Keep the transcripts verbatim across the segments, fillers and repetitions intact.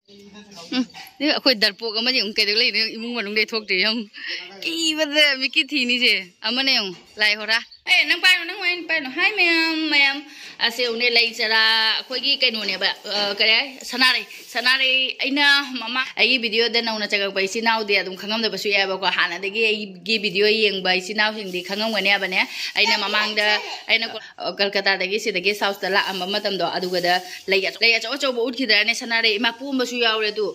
ꯎꯝ, ꯑꯩꯈꯣꯏ ꯗꯔꯄꯣꯛ ꯑꯃꯗꯤ ꯑꯃꯨꯛ ꯀꯩꯗꯧ ꯂꯩꯅꯣ? ꯏꯃꯨꯡ ꯃꯅꯨꯡꯗꯩ ꯊꯣꯛꯇ꯭ꯔꯤ ꯌꯦꯡꯉꯨ꯫ ꯀꯤꯕꯗ ꯃꯤꯠꯀꯤ ꯊꯤꯅꯤꯁꯦ꯫ ꯑꯃꯅ ꯌꯦꯡꯉꯨ, ꯂꯥꯏ ꯍꯣꯔꯥ꯫ ꯑꯦ, ꯅꯪ ꯄꯥꯏꯅꯣ, ꯅꯪ ꯋꯥꯏꯅ ꯄꯥꯏꯅꯣ꯫ ꯍꯥꯏ ꯃꯌꯥꯝ, ꯃꯌꯥꯝ꯫ ꯑꯁꯦ ꯎꯅꯦ, ꯂꯩ ꯆꯔꯥ ꯑꯩꯈꯣꯏꯒꯤ ꯀꯩꯅꯣꯅꯦꯕ, ꯑ, ꯀꯔꯤ ꯍꯥꯏ? ꯁꯅꯥꯔꯩ꯫ ꯁꯅꯥꯔꯩ ꯑꯩꯅ ꯃꯃꯥ-, ꯑꯩꯒꯤ ꯚꯤꯗꯤꯑꯣꯗ ꯅꯧꯅ ꯆꯪꯉꯛꯄ ꯏꯆꯤꯟ ꯏꯅꯥꯎꯗꯤ ꯑꯗꯨꯝ ꯈꯪꯉꯝꯗꯕꯁꯨ ꯌꯥꯏꯕꯀꯣ꯫ ꯍꯥꯟꯅꯗꯒꯤ ꯑꯩꯒꯤ ꯚꯤꯗꯤꯑꯣ ꯌꯦꯡꯕ ꯏꯆꯤꯟ ꯏꯅꯥꯎꯁꯤꯡꯗꯤ ꯈꯪꯉꯝꯒꯅꯦꯕꯅꯦ꯫ ꯑꯩꯅ ꯃꯃꯥꯡꯗ ꯑꯩꯅ ꯀꯣ-, ꯑ, ꯀꯜꯀꯇꯥꯗꯒꯤ ꯁꯤꯗꯒꯤ ꯁꯥꯎꯠꯇ ꯂꯥꯛꯑꯝꯕ ꯃꯇꯝꯗꯣ, ꯑꯗꯨꯒꯗ ꯂꯩ ꯑꯆ-, ꯂꯩ ꯑꯆꯧ ꯑꯆꯧꯕ ꯎꯠꯈꯤꯗ꯭ꯔꯥꯅꯦ? ꯁꯅꯥꯔꯩ ꯏꯃꯥ ꯄꯣꯝꯕꯁꯨ ꯌꯥꯎꯔꯦ ꯑꯗꯨ꯫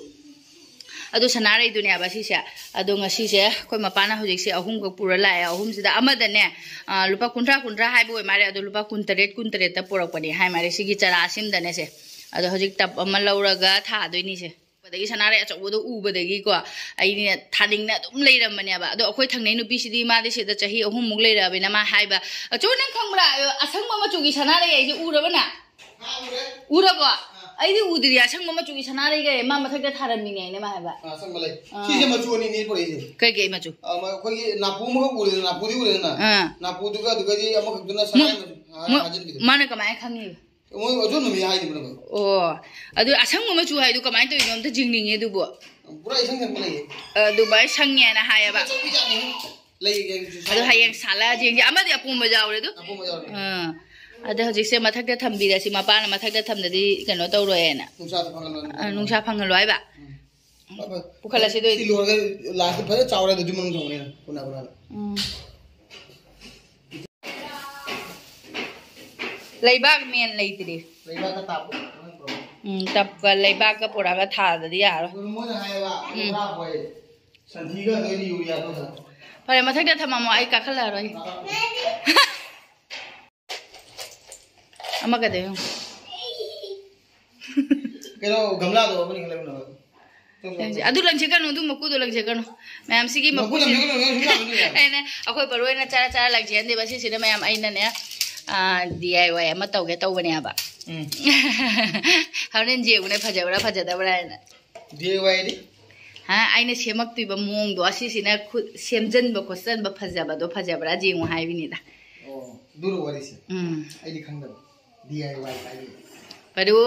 ꯑꯗꯨ ꯁꯅꯥꯔꯩꯗꯨꯅꯦꯕ ꯁꯤꯁꯦ꯫ ꯑꯗꯣ ꯉꯁꯤꯁꯦ ꯑꯩꯈꯣꯏ ꯃꯄꯥꯅ ꯍꯧꯖꯤꯛꯁꯦ ꯑꯍꯨꯝꯈꯛ ꯄꯨꯔ ꯂꯥꯛꯑꯦ꯫ ꯑꯍꯨꯝꯁꯤꯗ ꯑꯃꯗꯅꯦ, ꯑ, ꯂꯨꯄꯥ ꯀꯨꯟꯊ꯭ꯔꯥ, ꯀꯨꯟꯊ꯭ꯔꯥ ꯍꯥꯏꯕ ꯑꯣꯏ ꯃꯥꯜꯂꯦ꯫ ꯑꯗꯣ ꯂꯨꯄꯥ ꯀꯨꯟꯇꯔꯦꯠ, ꯀꯨꯟꯇꯔꯦꯠꯇ ꯄꯨꯔꯛꯄꯅꯦ ꯍꯥꯏ ꯃꯥꯜꯂꯦ ꯁꯤꯒꯤ ꯆꯔꯥ ꯑꯁꯤꯝꯗꯅꯦꯁꯦ꯫ ꯑꯗꯣ ꯍꯧꯖꯤꯛ ꯇꯞ ꯑꯃ ꯂꯧꯔꯒ ꯊꯥꯗꯣꯏꯅꯤꯁꯦ꯫ ꯑꯗꯒꯤ ꯁꯅꯥꯔꯩ ꯑꯆꯧꯕꯗꯣ ꯎꯕꯗꯒꯤꯀꯣ, ꯑꯩꯅꯦ ꯊꯥꯅꯤꯡꯅ ꯑꯗꯨꯝ ꯂꯩꯔꯝꯕꯅꯦꯕ꯫ ꯑꯗꯣ ꯑꯩꯈꯣꯏ ꯊꯪꯅꯩ ꯅꯨꯄꯤꯁꯤꯗꯤ, ꯃꯥꯗꯤ ꯁꯤꯗ ꯆꯍꯤ ꯑꯍꯨꯝꯃꯨꯛ ꯂꯩꯔꯛꯑꯕꯅꯤꯅ, ꯃꯥ ꯍꯥꯏꯕ, "ꯑꯆꯧ, ꯅꯪ ꯈꯪꯕ꯭ꯔꯥ? ꯑꯁꯪꯕ ꯃꯆꯨꯒꯤ ꯁꯅꯥꯔꯩ ꯍꯥꯏꯁꯦ ꯎꯔꯕ ꯅꯪ? ꯎꯔꯕꯣ? ꯑꯩꯗꯤ ꯎꯗ꯭ꯔꯤ, ꯑꯁꯪꯕ ꯃꯆꯨꯒꯤ ꯁꯅꯥꯔꯩꯒ ꯃꯥ ꯃꯊꯛꯇ ꯊꯥꯔꯝꯃꯤꯅꯦ" ꯍꯥꯏꯅ ꯃꯥ ꯍꯥꯏꯕ꯫ ꯑꯥ, ꯑꯁꯪꯕ ꯂꯩ꯫ ꯑꯥ꯫ ꯁꯤꯁꯦ ꯃꯆꯨ ꯑꯅꯤꯅꯦ ꯄꯨꯔꯛꯏꯁꯦ꯫ ꯀꯩꯀꯩ ꯃꯆꯨ? ꯑꯥ, ꯃ-, ꯑꯩꯈꯣꯏꯒꯤ ꯅꯥꯄꯨ ꯑꯃꯈꯛ ꯎꯔꯦꯗꯅ, ꯅꯥꯄꯨꯗꯤ ꯎꯔꯦꯗꯅ꯫ ꯑꯥ꯫ ꯅꯥꯄꯨꯗꯨꯒ ꯑꯗꯨꯒꯗꯤ ꯑꯃꯈꯛꯇꯨꯅ ꯁꯅꯥꯔꯩ ꯃ-, ꯃꯆꯨ, ꯑꯥ, ꯃ-, ꯊꯥꯖꯤꯟꯕꯤꯗꯣ꯫ ꯃꯥꯅ ꯀꯃꯥꯏꯅ ꯈꯪꯉꯤꯕ? ꯃꯣꯏ ꯑꯗꯨ ꯅꯨꯃꯤꯠ ꯍꯥꯏꯗꯤ ꯄꯨꯔꯛꯄ꯫ ꯑꯣ, ꯑꯗꯨ ꯑꯁꯪꯕ ꯃꯆꯨ ꯍꯥꯏꯗꯨ ꯀꯃꯥꯏꯅ ꯇꯧꯔꯤꯅꯣ? ꯑꯝꯇ ꯌꯦꯡꯅꯤꯡꯉꯦ ꯑꯗꯨꯕꯨ꯫ ꯄꯨꯔꯥ ꯏꯁꯪ ꯁꯪꯕ ꯂꯩꯌꯦ꯫ ꯑꯗꯨꯃꯥꯏꯅ ꯁꯪꯉꯦꯅ ꯍꯥꯏꯌꯦꯕ꯫ ꯑꯆꯧꯕ ꯖꯥꯠꯅꯤ꯫ ꯂꯩ ꯌꯦꯡꯁꯤ꯫ ꯑꯗꯣ ꯍꯌꯦꯡ ꯁꯥꯠꯂꯛꯑꯗꯤ ꯌꯦꯡꯁꯤ꯫ ꯑꯃꯗꯤ ꯑꯄꯣꯝꯕ ꯌꯥꯎꯔꯦ ꯑꯗꯨ꯫ ꯑꯄꯣꯝꯕ ꯌꯥꯎꯔꯦ꯫ ꯑꯥ꯫ ꯑꯗꯣ ꯍꯧꯖꯤꯛꯁꯦ ꯃꯊꯛꯇ ꯊꯝꯕꯤꯔꯁꯤ, ꯃꯄꯥꯅ ꯃꯊꯛꯇ ꯊꯝꯗꯗꯤ ꯀꯩꯅꯣ ꯇꯧꯔꯣꯏꯅ꯫ ꯅꯨꯡꯁꯥꯗ ꯐꯪꯍꯜꯂꯣ꯫ ꯑꯥ, ꯅꯨꯡꯁꯥ ꯐꯪꯍꯜꯂꯣ ꯍꯥꯏꯕ꯫ ꯎꯝ꯫ ꯍꯣꯏ, ꯍꯣꯏ꯫ ꯄꯨꯈꯠꯂꯁꯤ ꯑꯗꯨ ꯑꯣꯏꯗꯤ꯫ ꯁꯤ ꯂꯣꯏꯔꯒ ꯂꯥꯁꯇ ꯐꯖꯅ ꯆꯥꯎꯔꯦ ꯑꯗꯨ ꯌꯨꯝ ꯃꯅꯨꯡ ꯊꯝꯃꯅꯤ꯫ ꯀꯣꯟꯅ, ꯀꯣꯟꯅ꯫ ꯎꯝ꯫ ꯂꯩꯕꯥꯛ ꯃꯦꯟ ꯂꯩꯇ꯭ꯔꯤ꯫ ꯂꯩꯕꯥꯛꯀ ꯇꯥꯞꯄꯣ, ꯅꯪ ꯄꯨꯔꯛꯑꯣ꯫ ꯎꯝ, ꯇꯞꯀ ꯂꯩꯕꯥꯛꯀ ꯄꯨꯔꯛꯑꯒ ꯊꯥꯗꯗꯤ ꯌꯥꯔꯣꯏ꯫ ꯑꯗꯨ ꯃꯣꯏꯅ ꯍꯥꯏꯌꯦꯕ, ꯎꯝ꯫ ꯕꯣꯔꯥ ꯍꯣꯏ, ꯁꯟꯊꯤꯒ ꯑꯗꯩꯗꯤ ꯌꯨꯔꯤꯌꯥꯗꯣ ꯈꯔ꯫ ꯐꯔꯦ, ꯃꯊꯛꯇ ꯊꯝꯃꯝꯃꯣ, ꯑꯩ ꯀꯥꯈꯠꯂꯛꯑꯔꯣꯏ꯫ ꯀꯥꯈꯠꯂꯣ꯫ ꯑꯃꯒꯗ ꯌꯦꯡꯉꯨ꯫ ꯀꯩꯅꯣ, ꯒꯝꯂꯥꯗꯣ ꯑꯃꯅꯤ ꯈꯜꯂꯛꯎꯅꯕ꯫ ꯂꯪꯁꯦ-, ꯑꯗꯨ ꯂꯪꯁꯦ ꯀꯩꯅꯣ, ꯑꯗꯨ ꯃꯀꯨꯗꯣ ꯂꯪꯁꯦ ꯀꯩꯅꯣ꯫ ꯃꯌꯥꯝ ꯁꯤꯒꯤ ꯃꯀꯨ ꯃꯀꯨꯁꯤ-, ꯂꯪꯁꯦ ꯀꯩꯅꯣ, ꯂꯪꯁꯦ ꯀꯩꯅꯣ, ꯂꯪꯁꯦ ꯀꯩꯅꯣ꯫ ꯑꯩꯅ, ꯑꯩꯈꯣꯏ ꯕꯔꯣꯏꯅ ꯆꯥꯔ ꯆꯥꯔ ꯂꯪꯁꯦ ꯍꯟꯗꯦꯕ꯫ ꯁꯤꯁꯤꯅ ꯃꯌꯥꯝ ꯑꯩꯅꯅꯦ, ꯑꯥ, ꯗꯤ ꯑꯥꯏ ꯋꯥꯏ ꯑꯃ ꯇꯧꯒꯦ ꯇꯧꯕꯅꯦꯕ꯫ ꯎꯝ꯫ ꯍꯣꯔꯦꯟ ꯌꯦꯡꯉꯨꯅꯦ, ꯐꯖꯕ꯭ꯔꯥ ꯐꯖꯗꯕ꯭ꯔꯥ ꯍꯥꯏꯅ꯫ ꯗꯤ ꯑꯥꯏ ꯋꯥꯏ ꯗꯤ? ꯍꯥ, ꯑꯩꯅ ꯁꯦꯝꯃꯛꯇꯣꯏꯕ ꯃꯑꯣꯡꯗꯣ, ꯑꯁꯤꯁꯤꯅ ꯈꯨꯠ ꯁꯦꯝꯖꯟꯕ ꯈꯣꯠꯆꯟꯕ ꯐꯖꯕꯗꯣ, ꯐꯖꯕ꯭ꯔꯥ ꯌꯦꯡꯉꯨ ꯍꯥꯏꯕꯅꯤꯗ꯫ ꯑꯣ, ꯑꯗꯨꯔꯣ ꯋꯥꯔꯤꯁꯦ? ꯎꯝ꯫ ꯑꯩꯗꯤ ꯈꯪꯗꯕ꯫ ꯗꯤ ꯑꯥꯏ ꯋꯥꯏ ꯍꯥꯏꯗꯤ? ꯄꯔꯨ꯫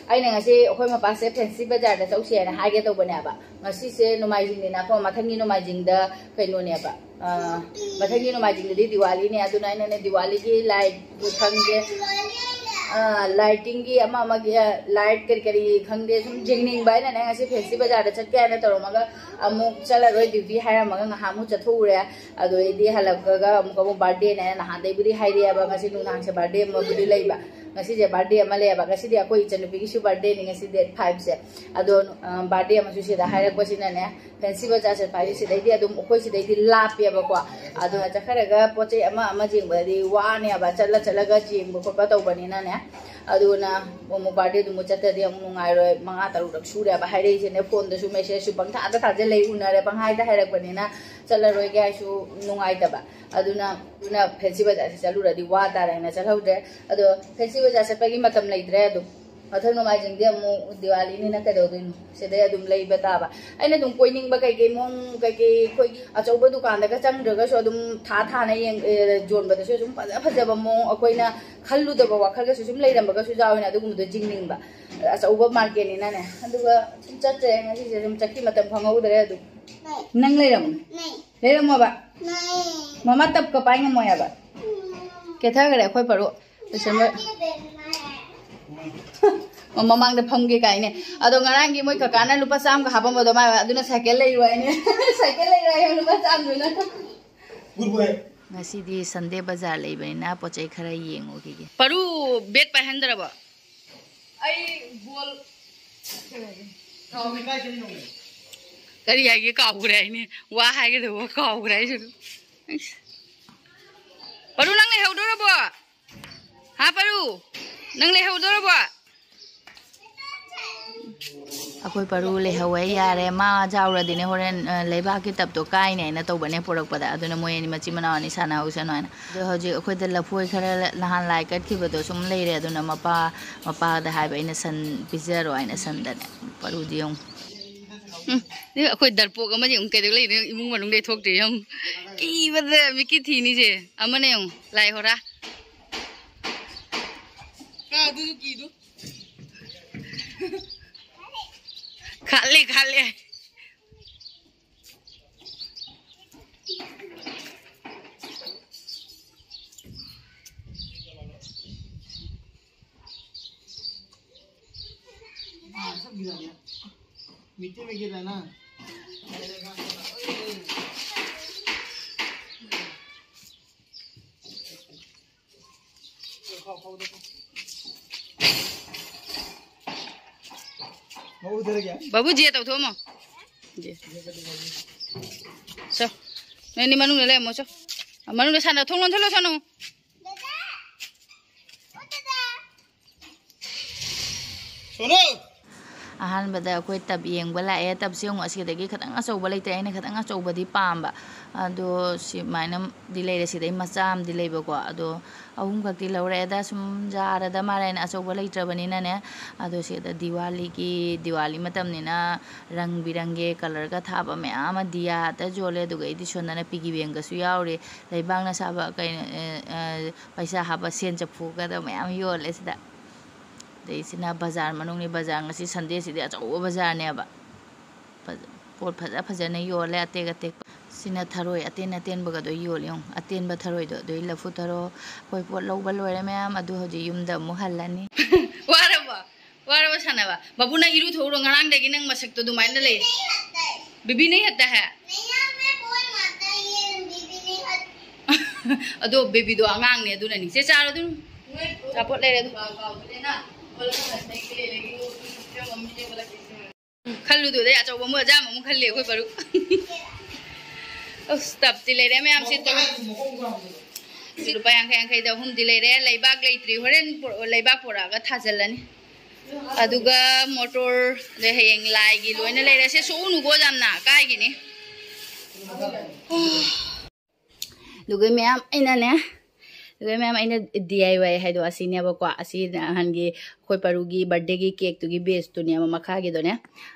ꯑꯩꯅ ꯉꯁꯤ ꯑꯩꯈꯣꯏ ꯃꯄꯥꯁꯦ ꯐꯦꯟꯁꯤ ꯕꯖꯥꯔꯗ ꯆꯧꯁꯦꯅ ꯍꯥꯏꯒꯦ ꯇꯧꯕꯅꯦꯕ꯫ ꯉꯁꯤꯁꯦ ꯅꯣꯡꯃꯥꯏꯖꯤꯡꯅꯤꯅꯀꯣ, ꯃꯊꯪꯒꯤ ꯅꯣꯡꯃꯥꯏꯖꯤꯡꯗ ꯀꯩꯅꯣꯅꯦꯕ, ꯑ, ꯃꯊꯪꯒꯤ ꯅꯣꯡꯃꯥꯏꯖꯤꯡꯗꯗꯤ ꯗꯤꯋꯥꯂꯤꯅꯦ꯫ ꯑꯗꯨꯅ ꯑꯩꯅꯅꯦ ꯗꯤꯋꯥꯂꯤꯒꯤ ꯂꯥꯏꯠ ꯈꯪꯗꯦ, ꯑ, ꯂꯥꯏꯇꯤꯡꯒꯤ ꯑꯃ ꯑꯃꯒꯤ, ꯑ, ꯂꯥꯏꯠ ꯀꯔꯤ ꯀꯔꯤ ꯈꯪꯗꯦ, ꯁꯨꯝ ꯌꯦꯡꯅꯤꯡꯕ꯫ ꯑꯩꯅꯅꯦ ꯉꯁꯤ ꯐꯦꯟꯁꯤ ꯕꯖꯥꯔꯗ ꯆꯠꯀꯦ ꯍꯥꯏꯅ ꯇꯧꯔꯝꯃꯒ ꯑꯃꯨꯛ ꯆꯠꯂꯔꯣꯏ, ꯗ꯭ꯌꯨꯇꯤ ꯍꯥꯏꯔꯝꯃꯒ ꯉꯥꯏꯍꯥꯛ ꯑꯃꯨꯛ ꯆꯠꯊꯣꯛꯎꯔꯦ꯫ ꯑꯗꯨꯗꯩꯗꯤ ꯍꯜꯂꯛꯄꯒ ꯑꯃꯨꯛ, ꯑꯃꯨꯛ ꯕꯥꯔꯗꯦꯅꯦ ꯍꯥꯏꯅ ꯅꯍꯥꯟꯗꯩꯕꯨꯗꯤ ꯍꯥꯏꯔꯛꯑꯦꯕ, ꯉꯁꯤ ꯅꯨꯡꯗꯥꯡꯁꯦ ꯕꯥꯔꯗꯦ ꯑꯃꯕꯨꯗꯤ ꯂꯩꯕ꯫ ꯉꯁꯤꯁꯦ ꯕꯥꯔꯗꯦ ꯑꯃ ꯂꯩꯌꯦꯕ꯫ ꯉꯁꯤꯗꯤ ꯑꯩꯈꯣꯏ ꯏꯆꯟꯅꯨꯄꯤꯒꯤꯁꯨ ꯕꯥꯔꯗꯦꯅꯤ ꯉꯁꯤ, ꯗꯦꯠ ꯐꯥꯏꯚꯁꯦ꯫ ꯑꯗꯣ, ꯑ, ꯕꯥꯔꯗꯦ ꯑꯃꯁꯨ ꯁꯤꯗ ꯍꯥꯏꯔꯛꯄꯁꯤꯅꯅꯦ, ꯐꯦꯟꯁꯤ ꯕꯖꯥꯔ ꯆꯠꯄ ꯍꯥꯏꯁꯦ ꯁꯤꯗꯩꯗꯤ ꯑꯗꯨꯝ, ꯑꯩꯈꯣꯏ ꯁꯤꯗꯩꯗꯤ ꯂꯥꯞꯄꯦꯕꯀꯣ꯫ ꯑꯗꯨꯅ ꯆꯠꯈ꯭ꯔꯒ ꯄꯣꯠ ꯆꯩ ꯑꯃ ꯑꯃ ꯌꯦꯡꯕꯗꯗꯤ ꯋꯥꯅꯦꯕ, ꯆꯠꯂ ꯆꯠꯂꯒ ꯌꯦꯡꯕ ꯈꯣꯠꯄ ꯇꯧꯕꯅꯤꯅꯅꯦ꯫ ꯑꯗꯨꯅ ꯑꯃꯨꯛ ꯕꯥꯔꯗꯦꯗꯨ ꯑꯃꯨꯛ ꯆꯠꯇ꯭ꯔꯗꯤ ꯑꯃꯨꯛ ꯅꯨꯡꯉꯥꯏꯔꯣꯏ꯫ ꯃꯉꯥ ꯇꯔꯨꯛꯂꯛ ꯁꯨꯔꯦꯕ ꯍꯥꯏꯔꯛꯏꯁꯦꯅꯦ, ꯐꯣꯟꯗꯁꯨ ꯃꯦꯁꯦꯖꯁꯨ ꯄꯪꯊꯥꯗ ꯊꯥꯖꯤꯜꯂꯛꯏ, ꯎꯅꯔꯦ ꯄꯪꯍꯥꯏꯗ ꯍꯥꯏꯔꯛꯄꯅꯤꯅ ꯆꯠꯂꯔꯣꯏꯒꯦ ꯍꯥꯏꯁꯨ ꯅꯨꯡꯉꯥꯏꯇꯕ꯫ ꯑꯗꯨꯅ, ꯑꯗꯨꯅ ꯐꯦꯟꯁꯤ ꯕꯖꯥꯔꯁꯦ ꯆꯠꯂꯨꯔꯗꯤ ꯋꯥ ꯇꯥꯔꯦꯅ ꯆꯠꯍꯧꯗ꯭ꯔꯦ꯫ ꯑꯗꯣ ꯐꯦꯟꯁꯤ ꯕꯖꯥꯔ ꯆꯠꯄꯒꯤ ꯃꯇꯝ ꯂꯩꯇ꯭ꯔꯦ꯫ ꯑꯗꯨꯝ ꯃꯊꯪ ꯅꯣꯡꯃꯥꯏꯖꯤꯡꯗꯤ ꯑꯃꯨꯛ ꯗꯤꯋꯥꯂꯤꯅꯤꯅ ꯀꯩꯗꯧꯗꯣꯏꯅꯣ? ꯁꯤꯗꯩ ꯑꯗꯨꯝ ꯂꯩꯕ ꯇꯥꯕ꯫ ꯑꯩꯅ ꯑꯗꯨꯝ ꯀꯣꯏꯅꯤꯡꯕ ꯀꯩꯀꯩ ꯃꯑꯣꯡ, ꯀꯩꯀꯩ ꯑꯩꯈꯣꯏꯒꯤ ꯑꯆꯧꯕ ꯗꯨꯀꯥꯟꯗꯒ ꯆꯪꯗ꯭ꯔꯒꯁꯨ ꯑꯗꯨꯝ ꯊꯥ ꯊꯥꯅ ꯌꯦꯡ-, ꯑꯦ, ꯌꯣꯟꯕꯗꯁꯨ ꯑꯗꯨꯝ ꯐꯖ ꯐꯖꯕ ꯃꯑꯣꯡ, ꯑꯩꯈꯣꯏꯅ ꯈꯜꯂꯨꯗꯕ ꯋꯥꯈꯜꯒꯁꯨ ꯁꯨꯝ ꯂꯩꯔꯝꯕꯒꯁꯨ ꯌꯥꯎꯋꯦꯅ, ꯑꯗꯨꯒꯨꯝꯕꯗꯣ ꯆꯤꯡꯅꯤꯡꯕ꯫ ꯑꯆꯧꯕ ꯃꯥꯔꯀꯦꯠꯅꯤꯅꯅꯦ꯫ ꯑꯗꯨꯒ ꯁꯨꯝ ꯆꯠꯇ꯭ꯔꯦ ꯉꯁꯤꯁꯦ, ꯁꯨꯝ ꯆꯠꯈꯤ, ꯃꯇꯝ ꯈꯪꯍꯧꯗ꯭ꯔꯦ꯫ ꯑꯗꯨꯝ ꯅꯪ ꯂꯩꯔꯝꯃꯨ꯫ ꯂꯩꯔꯝꯃꯣꯕ꯫ ꯃꯃꯥ ꯇꯞꯀ ꯄꯥꯏ ꯉꯝꯃꯣꯏ ꯍꯥꯏꯕ꯫ ꯀꯦꯊꯈ꯭ꯔꯦ ꯑꯩꯈꯣꯏ ꯄꯔꯨ꯫ ꯂꯣꯏꯁꯟꯕ꯫ ꯃꯃꯥꯡꯗ ꯐꯝꯒꯦ ꯀꯥꯏꯅꯦ꯫ ꯑꯗꯣ ꯉꯔꯥꯡꯒꯤ ꯃꯣꯏ ꯀꯀꯥꯅ ꯂꯨꯄꯥ ꯆꯥꯝꯃꯒ ꯍꯥꯞꯄꯝꯕꯗꯣ ꯃꯥ ꯑꯗꯨꯅ ꯁꯥꯏꯀꯦꯜ ꯂꯩꯔꯣꯏ ꯍꯥꯏꯅꯦ꯫ ꯁꯥꯏꯀꯦꯜ ꯂꯩꯔꯣꯏ ꯍꯥꯏꯌꯣ ꯂꯨꯄꯥ ꯆꯥꯝꯃꯗꯨꯅ꯫ ꯉꯁꯤꯗꯤ ꯁꯟꯗꯦ ꯕꯖꯥꯔ ꯂꯩꯕꯅꯤꯅ ꯄꯣꯠ ꯆꯩ ꯈꯔ ꯌꯦꯡꯉꯨꯈꯤꯒꯦ꯫ ꯄꯔꯨ ꯕꯦꯠ ꯄꯥꯏꯍꯟꯗ꯭ꯔꯕꯣ? ꯑꯩ ꯕꯣꯜ ꯀꯔꯤ ꯍꯥꯏꯒꯦ ꯀꯥꯎꯈ꯭ꯔꯦ ꯍꯥꯏꯅꯦ꯫ ꯋꯥ ꯍꯥꯏꯒꯗꯧꯕ ꯀꯥꯎꯈ꯭ꯔꯦ ꯑꯩꯁꯨ꯫ ꯄꯔꯨ, ꯅꯪ ꯂꯩꯍꯧꯗꯣꯔꯕꯣ? ꯍꯥ, ꯄꯔꯨ? ꯅꯪ ꯂꯩꯍꯧꯗꯣꯔꯕꯣ? ꯑꯩꯈꯣꯏ ꯄꯔꯨ ꯂꯩꯍꯧꯋꯦ, ꯌꯥꯔꯦ꯫ ꯃꯥ ꯌꯥꯎꯔꯗꯤꯅꯦ ꯍꯣꯔꯦꯟ, ꯑ, ꯂꯩꯕꯥꯛꯀꯤ ꯇꯞꯇꯣ ꯀꯥꯏꯅꯦ ꯍꯥꯏꯅ ꯇꯧꯕꯅꯦ ꯄꯣꯔꯛꯄꯗ꯫ ꯑꯗꯨꯅ ꯃꯣꯏ ꯑꯅꯤ ꯃꯆꯤꯟ ꯃꯅꯥꯎ ꯑꯅꯤ ꯁꯥꯟꯅꯍꯧꯁꯅꯨ ꯍꯥꯏꯅ꯫ ꯑꯗꯣ ꯍꯧꯖꯤꯛ ꯑꯩꯈꯣꯏꯗ ꯂꯐꯣꯏ ꯈꯔ ꯅꯍꯥꯟ ꯂꯥꯏ ꯀꯠꯈꯤꯕꯗꯣ ꯁꯨꯝ ꯂꯩꯔꯦ꯫ ꯑꯗꯨꯅ ꯃꯄꯥ, ꯃꯄꯥꯗ ꯍꯥꯏꯕ ꯑꯩꯅ ꯁꯟ ꯄꯤꯖꯔꯣ ꯍꯥꯏꯅ ꯁꯟꯗꯅꯦ꯫ ꯄꯔꯨꯗꯤ ꯌꯦꯡꯉꯨ꯫ ꯎꯝ, ꯑꯗꯨꯒ ꯑꯩꯈꯣꯏ ꯗꯔꯄꯣꯛ ꯑꯃꯗꯤ ꯑꯃꯨꯛ ꯀꯩꯗꯧ ꯂꯩꯅꯣ? ꯏꯃꯨꯡ ꯃꯅꯨꯡꯗꯩ ꯊꯣꯛꯇ꯭ꯔꯤ ꯌꯦꯡꯉꯨ꯫ ꯀꯤꯕꯗ ꯃꯤꯠꯀꯤ ꯊꯤꯅꯤꯁꯦ꯫ ꯑꯃꯅ ꯌꯦꯡꯉꯨ, ꯂꯥꯏ ꯍꯣꯔꯥ꯫ ꯀꯥ ꯑꯗꯨꯁꯨ ꯀꯤꯗꯨ꯫ ꯈꯥꯠꯂꯦ, ꯈꯥꯠꯂꯦ꯫ हाँ, सब गिरा दिया। मिट्टी में गिरा ना। वो उधर गया। बाबू जी, तो थोमो। जी। चल। नहीं, नहीं, मनु ले, मो, चल। मनु ले, साना, थोंग लोन, थोंग लोन, साना। ꯑꯍꯥꯟꯕꯗ ꯑꯩꯈꯣꯏ ꯇꯞ ꯌꯦꯡꯕ ꯂꯥꯛꯑꯦ꯫ ꯇꯞꯁꯦ ꯑꯃꯨꯛ ꯑꯁꯤꯗꯒꯤ ꯈꯤꯇꯪ ꯑꯆꯧꯕ ꯂꯩꯇ꯭ꯔꯦ꯫ ꯑꯩꯅ ꯈꯤꯇꯪ ꯑꯆꯧꯕꯗꯤ ꯄꯥꯝꯕ꯫ ꯑꯗꯣ ꯁꯨꯃꯥꯏꯅꯗꯤ ꯂꯩꯔꯦ꯫ ꯁꯤꯗꯩ ꯃꯆꯥ ꯑꯃꯗꯤ ꯂꯩꯕꯀꯣ꯫ ꯑꯗꯣ ꯑꯍꯨꯝꯈꯛꯇꯤ ꯂꯧꯔꯛꯑꯦꯗ꯫ ꯁꯨꯝ ꯌꯥꯔꯗ ꯃꯥꯜꯂꯦꯅ ꯑꯆꯧꯕ ꯂꯩꯇ꯭ꯔꯕꯅꯤꯅꯅꯦ꯫ ꯑꯗꯣ ꯁꯤꯗ ꯗꯤꯋꯥꯂꯤꯒꯤ, ꯗꯤꯋꯥꯂꯤ ꯃꯇꯝꯅꯤꯅ ꯔꯪ ꯕꯤꯔꯪꯒꯤ ꯀꯂꯔꯒ ꯊꯥꯕ ꯃꯌꯥꯝ ꯑꯃ ꯗꯤꯌꯥꯗ ꯌꯣꯜꯂꯦ꯫ ꯑꯗꯨꯒ ꯑꯩꯗꯤ ꯁꯣꯝꯗꯅ ꯄꯤꯒꯤ ꯕꯦꯡꯒꯁꯨ ꯌꯥꯎꯔꯤ꯫ ꯂꯩꯕꯥꯛꯅ ꯁꯥꯕ ꯀꯩꯅꯣ, ꯑ, ꯑ, ꯄꯩꯁꯥ ꯍꯥꯞꯄ ꯁꯦꯟ ꯆꯐꯨꯒꯗꯣ ꯃꯌꯥꯝ ꯌꯣꯜꯂꯦ ꯁꯤꯗ꯫ ꯑꯗꯩ ꯁꯤꯅ ꯕꯖꯥꯔ ꯃꯅꯨꯡꯅꯤ꯫ ꯕꯖꯥꯔ ꯉꯁꯤ ꯁꯟꯗꯦꯁꯤꯗꯤ ꯑꯆꯧꯕ ꯕꯖꯥꯔꯅꯦꯕ꯫ ꯐꯖ-, ꯄꯣꯠ ꯐꯖ ꯐꯖꯅ ꯌꯣꯜꯂꯦ, ꯑꯇꯦꯛ ꯑꯇꯦꯛꯄ꯫ ꯁꯤꯅ ꯊꯔꯣꯏ ꯑꯇꯦꯟ ꯑꯇꯦꯟꯕꯒꯗꯣ ꯌꯣꯜꯂꯤ ꯌꯦꯡꯉꯨ꯫ ꯑꯇꯦꯟꯕ ꯊꯔꯣꯏꯗꯣ꯫ ꯑꯗꯨꯏ ꯂꯐꯨ ꯊꯔꯣ꯫ ꯑꯩꯈꯣꯏ ꯄꯣꯠ ꯂꯧꯕ ꯂꯣꯏꯔꯦ ꯃꯌꯥꯝ꯫ ꯑꯗꯨ ꯍꯧꯖꯤꯛ ꯌꯨꯝꯗ ꯑꯃꯨꯛ ꯍꯜꯂꯅꯤ꯫ ꯋꯥꯔꯕꯣ? ꯋꯥꯔꯕ ꯁꯥꯟꯅꯕ? ꯕꯥꯕꯨ, ꯅꯪ ꯏꯔꯨꯊꯣꯛꯎꯔꯣ, ꯉꯔꯥꯡꯗꯒꯤ ꯅꯪ ꯃꯁꯛꯇꯣ ꯑꯗꯨꯃꯥꯏꯅ ꯂꯩꯔꯦ꯫ ꯕꯤꯕꯤ ꯅꯍꯤ ꯍꯠꯇꯥ ꯍꯦ? ꯑꯗꯣ ꯕꯦꯕꯤꯗꯣ ꯑꯉꯥꯡꯅꯦ, ꯑꯗꯨꯅꯅꯤ꯫ ꯆꯦ, ꯆꯥꯔꯣ ꯑꯗꯨꯝ꯫ ꯑꯆꯥꯄꯣꯠ ꯂꯩꯔꯦ ꯑꯗꯨꯝ꯫ ꯈꯜꯂꯨꯗꯨꯗꯩ ꯑꯆꯧꯕ ꯑꯃꯨꯛ ꯑꯖꯥꯝ ꯑꯃꯨꯛ ꯈꯜꯂꯦ ꯑꯩꯈꯣꯏ ꯕꯥꯔꯨꯛ꯫ ꯑꯁ, ꯇꯞꯇꯤ ꯂꯩꯔꯦ ꯃꯌꯥꯝꯁꯦ꯫ ꯇꯞ꯫ ꯁꯤ ꯂꯨꯄꯥ ꯌꯥꯡꯈꯩ ꯌꯥꯡꯈꯩꯗ ꯑꯍꯨꯝꯗꯤ ꯂꯩꯔꯦ꯫ ꯂꯩꯕꯥꯛ ꯂꯩꯇ꯭ꯔꯤ, ꯍꯣꯔꯦꯟ ꯄꯨꯔꯛ-, ꯂꯩꯕꯥꯛ ꯄꯨꯔꯛꯑꯒ ꯊꯥꯖꯤꯜꯂꯅꯤ꯫ ꯑꯗꯨꯒ ꯃꯣꯇꯣꯔ, ꯑꯗꯩ ꯍꯌꯦꯡ ꯂꯥꯏꯒꯤ ꯂꯣꯏꯅ ꯂꯩꯔꯦ꯫ ꯁꯦ ꯁꯣꯛꯎꯅꯨꯀꯣ ꯌꯥꯝꯅ, ꯀꯥꯏꯒꯤꯅꯤ꯫ ꯑꯗꯨꯒ ꯃꯌꯥꯝ ꯑꯩꯅꯅꯦ, ꯑꯗꯨꯒ ꯃꯌꯥꯝ ꯑꯩꯅ D I Y ꯍꯥꯏꯗꯣ ꯑꯁꯤꯅꯦꯕꯀꯣ꯫ ꯑꯁꯤ ꯅꯍꯥꯟꯒꯤ ꯑꯩꯈꯣꯏ ꯄꯔꯨꯒꯤ birthdayꯒꯤ cakeꯇꯨꯒꯤ baseꯇꯨꯅꯦꯕ, ꯃꯈꯥꯒꯤꯗꯣꯅꯦ꯫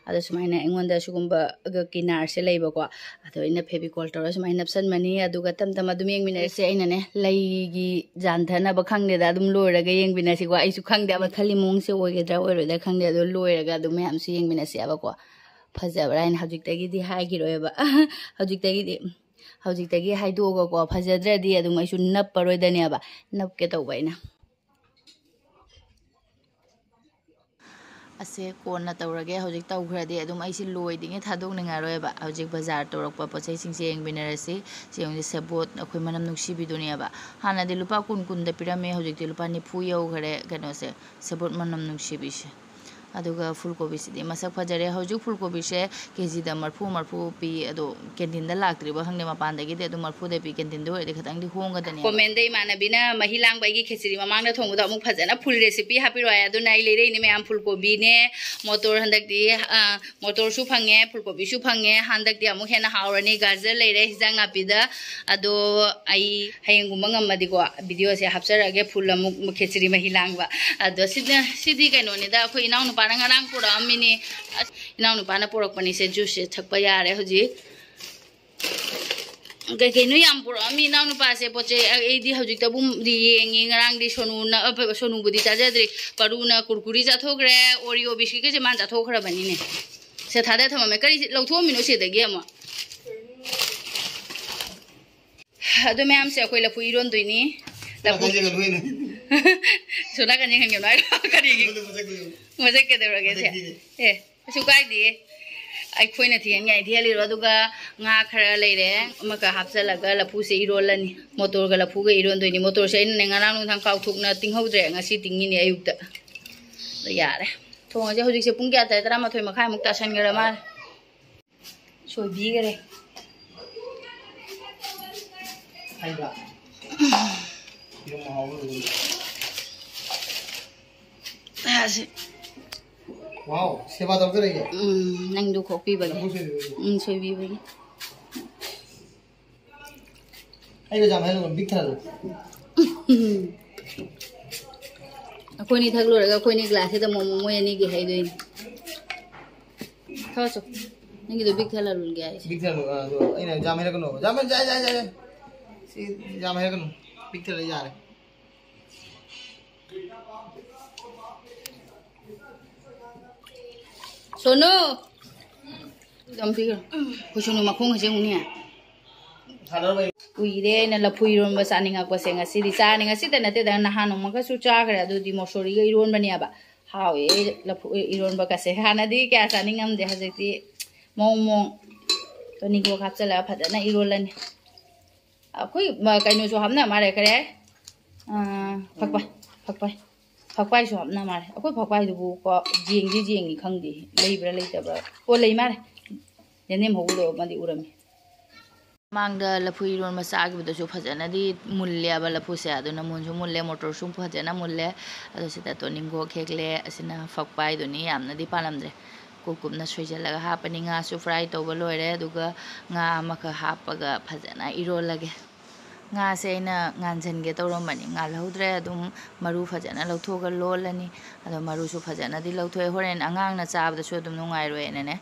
ꯑꯗꯣ ꯁꯨꯃꯥꯏꯅ ꯑꯩꯉꯣꯟꯗ ꯁꯤꯒꯨꯝꯕ ꯀꯤꯅꯥꯔꯁꯦ ꯂꯩꯕꯀꯣ꯫ ꯑꯗꯣ ꯑꯩꯅ Fevicol ꯇꯧꯔꯒ ꯁꯨꯃꯥꯏꯅ ꯅꯞꯁꯟꯕꯅꯤ꯫ ꯑꯗꯨꯒ ꯇꯞ ꯇꯞꯅ ꯑꯗꯨꯝ ꯌꯦꯡꯃꯤꯟꯅꯔꯁꯦ꯫ ꯑꯩꯅꯅꯦ ꯂꯩꯒꯤ ꯖꯥꯟꯊꯅꯕ ꯈꯪꯗꯦꯗ, ꯑꯗꯨꯝ ꯂꯣꯏꯔꯒ ꯌꯦꯡꯃꯤꯟꯅꯁꯤꯀꯣ꯫ ꯑꯩꯁꯨ ꯈꯪꯗꯦ ꯑꯃ ꯈꯜꯂꯤ ꯃꯑꯣꯡꯁꯦ ꯑꯣꯏꯒꯗ꯭ꯔꯥ ꯑꯣꯏꯔꯣꯏꯗ꯭ꯔꯥ ꯈꯪꯗꯦ, ꯑꯗꯣ ꯂꯣꯏꯔꯒ ꯑꯗꯨꯝ ꯃꯌꯥꯝꯁꯨ ꯌꯦꯡꯃꯤꯟꯅꯁꯦꯕꯀꯣ꯫ ꯐꯖꯕ꯭ꯔꯥ ꯍꯥꯏꯅ ꯍꯧꯖꯤꯛꯇꯒꯤꯗꯤ ꯍꯥꯏꯈꯤꯔꯣꯏꯕ꯫ ꯍꯧꯖꯤꯛꯇꯒꯤꯗꯤ ꯍꯧꯖꯤꯛꯇꯒꯤ ꯍꯥꯏꯗꯣꯛꯑꯒꯀꯣ, ꯐꯖꯗ꯭ꯔꯗꯤ ꯑꯗꯨꯝ ꯑꯩꯁꯨ ꯅꯞꯄꯔꯣꯏꯗꯅꯦꯕ, ꯅꯞꯀꯦ ꯇꯧꯕ ꯑꯩꯅ꯫ ꯑꯁꯦ ꯀꯣꯟꯅ ꯇꯧꯔꯒꯦ꯫ ꯍꯧꯖꯤꯛ ꯇꯧꯈ꯭ꯔꯗꯤ ꯑꯗꯨꯝ ꯑꯩꯁꯦ ꯂꯣꯏꯗ꯭ꯔꯤꯉꯩ ꯊꯥꯗꯣꯛꯅꯤꯡꯉꯔꯣꯏꯕ꯫ ꯍꯧꯖꯤꯛ ꯕꯖꯥꯔ ꯇꯧꯔꯛꯄ ꯄꯣꯠ ꯆꯩꯁꯤꯡꯁꯦ ꯌꯦꯡꯃꯤꯟꯅꯔꯁꯤ꯫ ꯁꯤ ꯌꯦꯡꯉꯨꯁꯦ, ꯁꯦꯕꯣꯠ ꯑꯩꯈꯣꯏ ꯃꯅꯝ ꯅꯨꯡꯁꯤꯕꯤꯗꯨꯅꯦꯕ꯫ ꯍꯥꯟꯅꯗꯤ ꯂꯨꯄꯥ ꯀꯨꯟ ꯀꯨꯟꯗ ꯄꯤꯔꯝꯃꯦ, ꯍꯧꯖꯤꯛꯇꯤ ꯂꯨꯄꯥ ꯅꯤꯐꯨ ꯌꯧꯈ꯭ꯔꯦ ꯀꯩꯅꯣꯁꯦ, ꯁꯦꯕꯣꯠ ꯃꯅꯝ ꯅꯨꯡꯁꯤꯕꯤꯁꯦ꯫ ꯑꯗꯨꯒ ꯐꯨꯜ ꯀꯣꯕꯤꯁꯤꯗꯤ ꯃꯁꯛ ꯐꯖꯔꯦ꯫ ꯍꯧꯖꯤꯛ ꯐꯨꯜ ꯀꯣꯕꯤꯁꯦ ꯀꯦꯖꯤꯗ ꯃꯔꯐꯨ, ꯃꯔꯐꯨ ꯄꯤ꯫ ꯑꯗꯣ ꯀꯦꯟꯇꯤꯟꯗ ꯂꯥꯛꯇ꯭ꯔꯤꯕ ꯈꯪꯗꯦ, ꯃꯄꯥꯟꯗꯒꯤꯗꯤ ꯑꯗꯨꯝ ꯃꯔꯐꯨꯗ ꯄꯤ꯫ ꯀꯦꯟꯇꯤꯟꯗ ꯑꯣꯏꯔꯗꯤ ꯈꯤꯇꯪꯗꯤ ꯍꯣꯡꯒꯗꯅꯦꯕ꯫ Commentꯗ ꯏꯃꯥꯟꯅꯕꯤꯅ ꯃꯍꯤ ꯂꯥꯡꯕ ꯑꯩꯒꯤ ꯈꯦꯆ꯭ꯔꯤ ꯃꯃꯥꯡꯗ ꯊꯣꯡꯕꯗꯣ ꯑꯃꯨꯛ ꯐꯖꯅ full recipe ꯍꯥꯞꯄꯤꯔꯣ ꯍꯥꯏ꯫ ꯑꯗꯨꯅ ꯑꯩ ꯂꯩꯔꯛꯏꯅꯦ ꯃꯌꯥꯝ, ꯐꯨꯜ ꯀꯣꯕꯤꯅꯦ, ꯃꯣꯇꯣꯔ ꯍꯟꯗꯛꯇꯤ, ꯑ, ꯃꯣꯇꯣꯔꯁꯨ ꯐꯪꯉꯦ, ꯐꯨꯜ ꯀꯣꯕꯤꯁꯨ ꯐꯪꯉꯦ꯫ ꯍꯟꯗꯛꯇꯤ ꯑꯃꯨꯛ ꯍꯦꯟꯅ ꯍꯥꯎꯔꯅꯤ꯫ ꯒꯥꯖꯔ ꯂꯩꯔꯦ ꯍꯤꯟꯖꯥꯡ ꯅꯥꯄꯤꯗ꯫ ꯑꯗꯣ ꯑꯩ ꯍꯌꯦꯡꯒꯨꯝꯕ ꯉꯝꯃꯗꯤꯀꯣ videoꯁꯦ ꯍꯥꯞꯆꯔꯛꯑꯒꯦ, full ꯑꯃꯨꯛ ꯈꯦꯆ꯭ꯔꯤ ꯃꯍꯤ ꯂꯥꯡꯕ꯫ ꯑꯗꯣ ꯁꯤꯗ, ꯁꯤꯗꯤ ꯀꯩꯅꯣꯅꯤꯗ, ꯑꯩꯈꯣꯏ ꯏꯅꯥꯎꯅꯨꯄꯥꯅ ꯉꯔꯥꯡ ꯄꯨꯔꯛꯑꯝꯃꯤꯅꯤ꯫ ꯑꯁ, ꯏꯅꯥꯎꯅꯨꯄꯥꯅ ꯄꯨꯔꯛꯄꯅꯤꯁꯦ꯫ Juiceꯁꯦ ꯊꯛꯄ ꯌꯥꯔꯦ ꯍꯧꯖꯤꯛ꯫ ꯀꯩ ꯀꯩꯅꯣ ꯌꯥꯝ ꯄꯨꯔꯛꯑꯝꯃꯤ ꯏꯅꯥꯎꯅꯨꯄꯥꯁꯦ ꯄꯣꯠ ꯆꯩ꯫ ꯑꯩꯗꯤ ꯍꯧꯖꯤꯛꯇꯕꯨ ꯌꯦꯡꯉꯤ꯫ ꯉꯔꯥꯡꯗꯤ ꯁꯣꯅꯨꯅ, ꯑ, ꯁꯣꯅꯨꯕꯨꯗꯤ ꯆꯥꯖꯗ꯭ꯔꯤ꯫ ꯄꯔꯨꯅ ꯀꯨꯔꯀꯨꯔꯤ ꯆꯥꯊꯣꯛꯈ꯭ꯔꯦ, Oreo ꯕꯤꯁꯀꯤꯠꯀꯁꯦ ꯃꯥꯅ ꯆꯥꯊꯣꯛꯈ꯭ꯔꯕꯅꯤꯅꯦ꯫ ꯁꯦ ꯊꯥꯗ ꯊꯝꯃꯝꯃꯦ꯫ ꯀꯔꯤ ꯂꯧꯊꯣꯛꯑꯝꯃꯤꯅꯣ ꯁꯤꯗꯒꯤ ꯑꯃꯨꯛ? ꯑꯗꯨ ꯃꯌꯥꯝꯁꯦ ꯑꯩꯈꯣꯏ ꯂꯐꯨ ꯏꯔꯣꯟꯗꯣꯏꯅꯤ꯫ ꯂꯐꯨ ꯁꯣꯝ ꯅꯥꯀꯟ ꯌꯦꯡꯍꯟꯒꯅꯨ ꯍꯥꯏꯔꯣ? ꯀꯔꯤꯒꯤ? ꯃꯁꯛ ꯀꯩꯗꯧꯔꯒꯦ ꯁꯦ? ꯑꯦ, ꯀꯩꯁꯨ ꯀꯥꯏꯗꯦ꯫ ꯑꯩꯈꯣꯏꯅ ꯊꯤꯍꯟꯉꯥꯏ ꯊꯤꯍꯜꯂꯤꯔꯣ? ꯑꯗꯨꯒ ꯉꯥ ꯈꯔ ꯂꯩꯔꯦ, ꯑꯃꯒ ꯍꯥꯞꯆꯜꯂꯒ ꯂꯐꯨꯁꯦ ꯏꯔꯣꯜꯂꯅꯤ꯫ ꯃꯣꯇꯣꯔꯒ ꯂꯐꯨꯒ ꯏꯔꯣꯟꯗꯣꯏꯅꯤ꯫ ꯃꯣꯇꯣꯔꯁꯦ ꯑꯩꯅꯅꯦ ꯉꯔꯥꯡ ꯅꯨꯡꯗꯥꯡ ꯀꯥꯎꯊꯣꯛꯅ ꯇꯤꯡꯍꯧꯗ꯭ꯔꯦ, ꯉꯁꯤ ꯇꯤꯡꯉꯤꯅꯦ ꯑꯌꯨꯛꯇ꯫ ꯑꯗꯣ ꯌꯥꯔꯦ, ꯊꯣꯡꯉꯁꯦ꯫ ꯍꯧꯖꯤꯛꯁꯦ ꯄꯨꯡ ꯀꯌꯥ ꯇꯥꯔꯦ? ꯇꯔꯥꯃꯥꯊꯣꯏ ꯃꯈꯥꯏꯃꯨꯛ ꯇꯥꯁꯟꯈ꯭ꯔ ꯃꯥꯜꯂꯦ꯫ ꯁꯣꯏꯕꯤꯈꯔꯦ꯫ ꯍꯩꯕ꯭ꯔꯥ? ꯌꯦꯔꯨꯝ ꯑꯍꯥꯎꯕ ꯂꯣꯏꯔꯦ꯫ ꯑꯁꯤ꯫ Wow, ꯁꯦꯕꯥ ꯇꯧꯔꯛꯇ꯭ꯔꯦ ꯑꯩꯒꯤ? ꯎꯝ, ꯅꯪꯗꯨ ꯈꯣꯛꯄꯤꯕꯒꯤ꯫ ꯂꯐꯨ ꯁꯣꯏꯕꯤꯕꯒꯤ꯫ ꯎꯝ, ꯁꯣꯏꯕꯤꯕꯒꯤ꯫ ꯑꯩꯅ ꯌꯥꯝ ꯍꯥꯏꯅ ꯕꯤꯛ ꯊꯜꯂꯨ꯫ ꯎꯝ꯫ ꯑꯩꯈꯣꯏꯅꯤ ꯊꯛ ꯂꯣꯏꯔꯒ ꯑꯩꯈꯣꯏꯅꯤ ꯒ꯭ꯂꯥꯁꯁꯤꯗ ꯃꯣꯃꯣ ꯃꯣꯏ ꯑꯅꯤꯒꯤ ꯍꯩꯗꯣꯏꯅꯤ꯫ ꯊꯛꯑꯁꯨ꯫ ꯅꯪꯒꯤꯗꯣ ꯕꯤꯛ ꯊꯜꯍꯜꯂꯨꯒꯦ ꯍꯥꯏꯁꯦ꯫ ꯕꯤꯛ ꯊꯜꯍꯜꯂꯨ, ꯑ, ꯑꯗꯣ ꯑꯩꯅ ꯖꯥꯝ ꯍꯩꯔꯛꯀꯅꯣꯕ꯫ ꯖꯥꯝ, ꯖꯥ-, ꯖꯥ-, ꯖꯥ-, ꯖꯥ-, ꯁꯤ ꯖꯥꯝ ꯍꯩꯔꯛꯀꯅꯨ꯫ ꯕꯤꯛ ꯊꯜꯂ ꯌꯥꯔꯦ꯫ ꯁꯣꯅꯨ! ꯑꯗꯨꯝ ꯄꯤꯈ꯭ꯔꯣ꯫ ꯑꯩꯈꯣꯏ ꯁꯣꯅꯨ ꯃꯈꯣꯡ ꯑꯁꯦ ꯑꯃꯨꯛꯅꯦ꯫ ꯀꯨꯏꯔꯦ ꯑꯩꯅ ꯂꯐꯨ ꯏꯔꯣꯟꯕ ꯆꯥꯅꯤꯡꯉꯛꯄꯁꯦ꯫ ꯉꯁꯤꯗꯤ ꯆꯥꯅꯤ꯫ ꯉꯁꯤꯗ ꯅꯠꯇꯦꯗ, ꯅꯍꯥꯟ ꯅꯣꯡꯃꯈꯛꯁꯨ ꯆꯥꯈ꯭ꯔꯦ꯫ ꯑꯗꯨꯗꯤ ꯃꯣꯁꯣꯔꯤꯒ ꯏꯔꯣꯟꯕꯅꯦꯕ꯫ ꯍꯥꯎꯋꯦ ꯂꯐꯨ ꯏꯔꯣꯟꯕꯒꯁꯦ꯫ ꯍꯥꯟꯅꯗꯤ ꯀꯌꯥ ꯆꯥꯅꯤꯡꯉꯝꯗꯦ, ꯍꯧꯖꯤꯛꯇꯤ ꯃꯑꯣꯡ ꯃꯑꯣꯡ꯫ ꯇꯣꯅꯤꯡꯈꯣꯛ ꯍꯥꯞꯆꯤꯜꯂꯒ ꯐꯖꯅ ꯏꯔꯣꯜꯂꯅꯤ꯫ ꯑꯩꯈꯣꯏ ꯃ-, ꯀꯩꯅꯣꯁꯨ ꯍꯥꯞꯅ ꯃꯥꯜꯂꯦ ꯈꯔꯦ꯫ ꯑꯥ, ꯐꯛꯄꯥꯏ, ꯐꯛꯄꯥꯏ, ꯐꯛꯄꯥꯏꯁꯨ ꯍꯥꯞꯅ ꯃꯥꯜꯂꯦ꯫ ꯑꯩꯈꯣꯏ ꯐꯛꯄꯥꯏꯗꯨꯕꯨ ꯀꯣ, ꯌꯦꯡꯗꯤ ꯌꯦꯡꯉꯤ, ꯈꯪꯗꯦ ꯂꯩꯕ꯭ꯔꯥ ꯂꯩꯇꯕ꯭ꯔꯥ꯫ ꯑꯣ, ꯂꯩ ꯃꯥꯜꯂꯦ꯫ ꯌꯦꯅꯦꯝ ꯍꯧꯕꯗꯣ ꯑꯃꯗꯤ ꯎꯔꯝꯃꯤ꯫ ꯃꯃꯥꯡꯗ ꯂꯐꯨ ꯏꯔꯣꯟꯕ ꯆꯥꯈꯤꯕꯗꯁꯨ ꯐꯖꯅꯗꯤ ꯃꯨꯜꯂꯦꯕ ꯂꯐꯨꯁꯦ꯫ ꯑꯗꯨꯅ ꯃꯨꯟꯁꯨ ꯃꯨꯜꯂꯦ, ꯃꯣꯇꯣꯔꯁꯨ ꯐꯖꯅ ꯃꯨꯜꯂꯦ꯫ ꯑꯗꯣ ꯁꯤꯗ ꯇꯣꯅꯤꯡꯈꯣꯛ ꯍꯦꯛꯂꯦ꯫ ꯑꯁꯤꯅ ꯐꯛꯄꯥꯏꯗꯨꯅꯤ, ꯌꯥꯝꯅꯗꯤ ꯄꯥꯜꯂꯝꯗ꯭ꯔꯦ꯫ ꯀꯨꯞ ꯀꯨꯞꯅ ꯁꯣꯏꯖꯜꯂꯒ ꯍꯥꯞꯄꯅꯤ꯫ ꯉꯥꯁꯨ ꯐ꯭ꯔꯥꯏ ꯇꯧꯕ ꯂꯣꯏꯔꯦ꯫ ꯑꯗꯨꯒ ꯉꯥ ꯑꯃꯈꯛ ꯍꯥꯞꯄꯒ ꯐꯖꯅ ꯏꯔꯣꯜꯂꯒꯦ꯫ ꯉꯥꯁꯦ ꯑꯩꯅ ꯉꯥꯟꯁꯤꯟꯒꯦ ꯇꯧꯔꯝꯕꯅꯤ, ꯉꯥꯜꯍꯧꯗ꯭ꯔꯦ꯫ ꯑꯗꯨꯝ ꯃꯔꯨ ꯐꯖꯅ ꯂꯧꯊꯣꯛꯑꯒ ꯂꯣꯜꯂꯅꯤ꯫ ꯑꯗꯣ ꯃꯔꯨꯁꯨ ꯐꯖꯅꯗꯤ ꯂꯧꯊꯣꯛꯑꯦ, ꯍꯣꯔꯦꯟ ꯑꯉꯥꯡꯅ ꯆꯥꯕꯗꯁꯨ ꯑꯗꯨꯝ ꯅꯨꯡꯉꯥꯏꯔꯣꯏꯅꯅꯦ꯫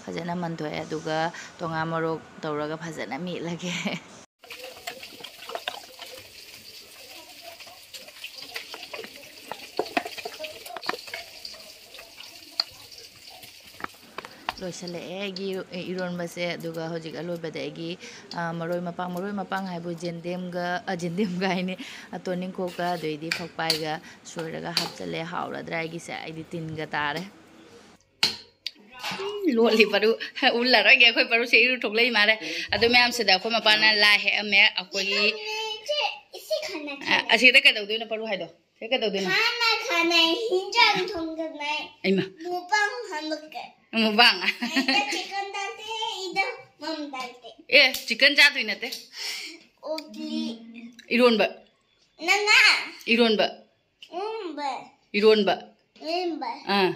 ꯐꯖꯅ ꯃꯟꯊꯣꯛꯑꯦ꯫ ꯑꯗꯨꯒ ꯇꯣꯉꯥꯟ ꯃꯣꯔꯣꯛ ꯇꯧꯔꯒ ꯐꯖꯅ ꯃꯦꯠꯂꯒꯦ꯫ ꯂꯣꯏꯁꯤꯜꯂꯛꯑꯦ ꯑꯩꯒꯤ ꯏꯔꯣꯟꯕꯁꯦ꯫ ꯑꯗꯨꯒ ꯍꯧꯖꯤꯛ ꯑꯂꯣꯏꯕꯗ ꯑꯩꯒꯤ, ꯑ, ꯃꯔꯣꯏ ꯃꯄꯥꯡ, ꯃꯔꯣꯏ ꯃꯄꯥꯡ ꯍꯥꯏꯕꯨ ꯖꯦꯟꯗꯦꯝꯒ, ꯑ, ꯖꯦꯟꯗꯦꯝꯒ ꯍꯥꯏꯅꯤ, ꯑ, ꯇꯣꯅꯤꯡꯈꯣꯛꯀ ꯑꯗꯩꯗꯤ ꯐꯛꯄꯥꯏꯒ ꯁꯣꯏꯔꯒ ꯍꯥꯞꯆꯜꯂꯦ꯫ ꯍꯥꯎꯔꯗ꯭ꯔꯥ ꯑꯩꯒꯤꯁꯦ? ꯑꯩꯗꯤ ꯇꯤꯟꯒ ꯇꯥꯔꯦ꯫ ꯎꯝ, ꯂꯣꯠꯂꯤ ꯄꯔꯨ꯫ ꯎꯠꯂꯔꯣꯏꯒꯦ, ꯑꯩꯈꯣꯏ ꯄꯔꯨꯁꯦ ꯏꯔꯨ ꯊꯣꯛꯂꯛꯏ ꯃꯥꯜꯂꯦ꯫ ꯑꯗꯨ ꯃꯌꯥꯝꯁꯤꯗ ꯑꯩꯈꯣꯏ ꯃꯄꯥꯅ ꯂꯥꯏ ꯍꯦꯛꯑꯝꯃꯦ꯫ ꯑꯩꯈꯣꯏꯒꯤ, ꯑ, ꯑꯁꯤꯗ ꯀꯩꯗꯧꯗꯣꯏꯅꯣ ꯄꯔꯨ ꯍꯥꯏꯗꯣ? ꯁꯤꯗ ꯀꯩꯗꯧꯗꯣꯏꯅꯣ? ꯈꯥꯅ ꯈꯥꯅ ꯍꯤꯟꯖꯥꯡ ꯊꯣꯡꯒꯅꯤ꯫ ꯏꯃꯥ꯫ ꯃꯨꯛꯕꯥꯡ ꯍꯟꯂꯛꯀꯦ꯫ ꯃꯨꯛꯕꯥꯡ? ꯑꯩꯗ ꯆꯤꯀꯟ ꯇꯥꯛꯇꯦ, ꯑꯩꯗ ꯃꯝ ꯇꯥꯛꯇꯦ꯫ ꯑꯦ, ꯆꯤꯀꯟ ꯆꯥꯗꯣꯏ ꯅꯠꯇꯦ꯫ ꯑꯣꯛꯂꯤ꯫ ꯏꯔꯣꯟꯕ꯫ ꯅꯪꯅ? ꯏꯔꯣꯟꯕ꯫ ꯎꯝꯕ꯫ ꯏꯔꯣꯟꯕ꯫ ꯎꯝꯕ꯫ ꯑꯥ꯫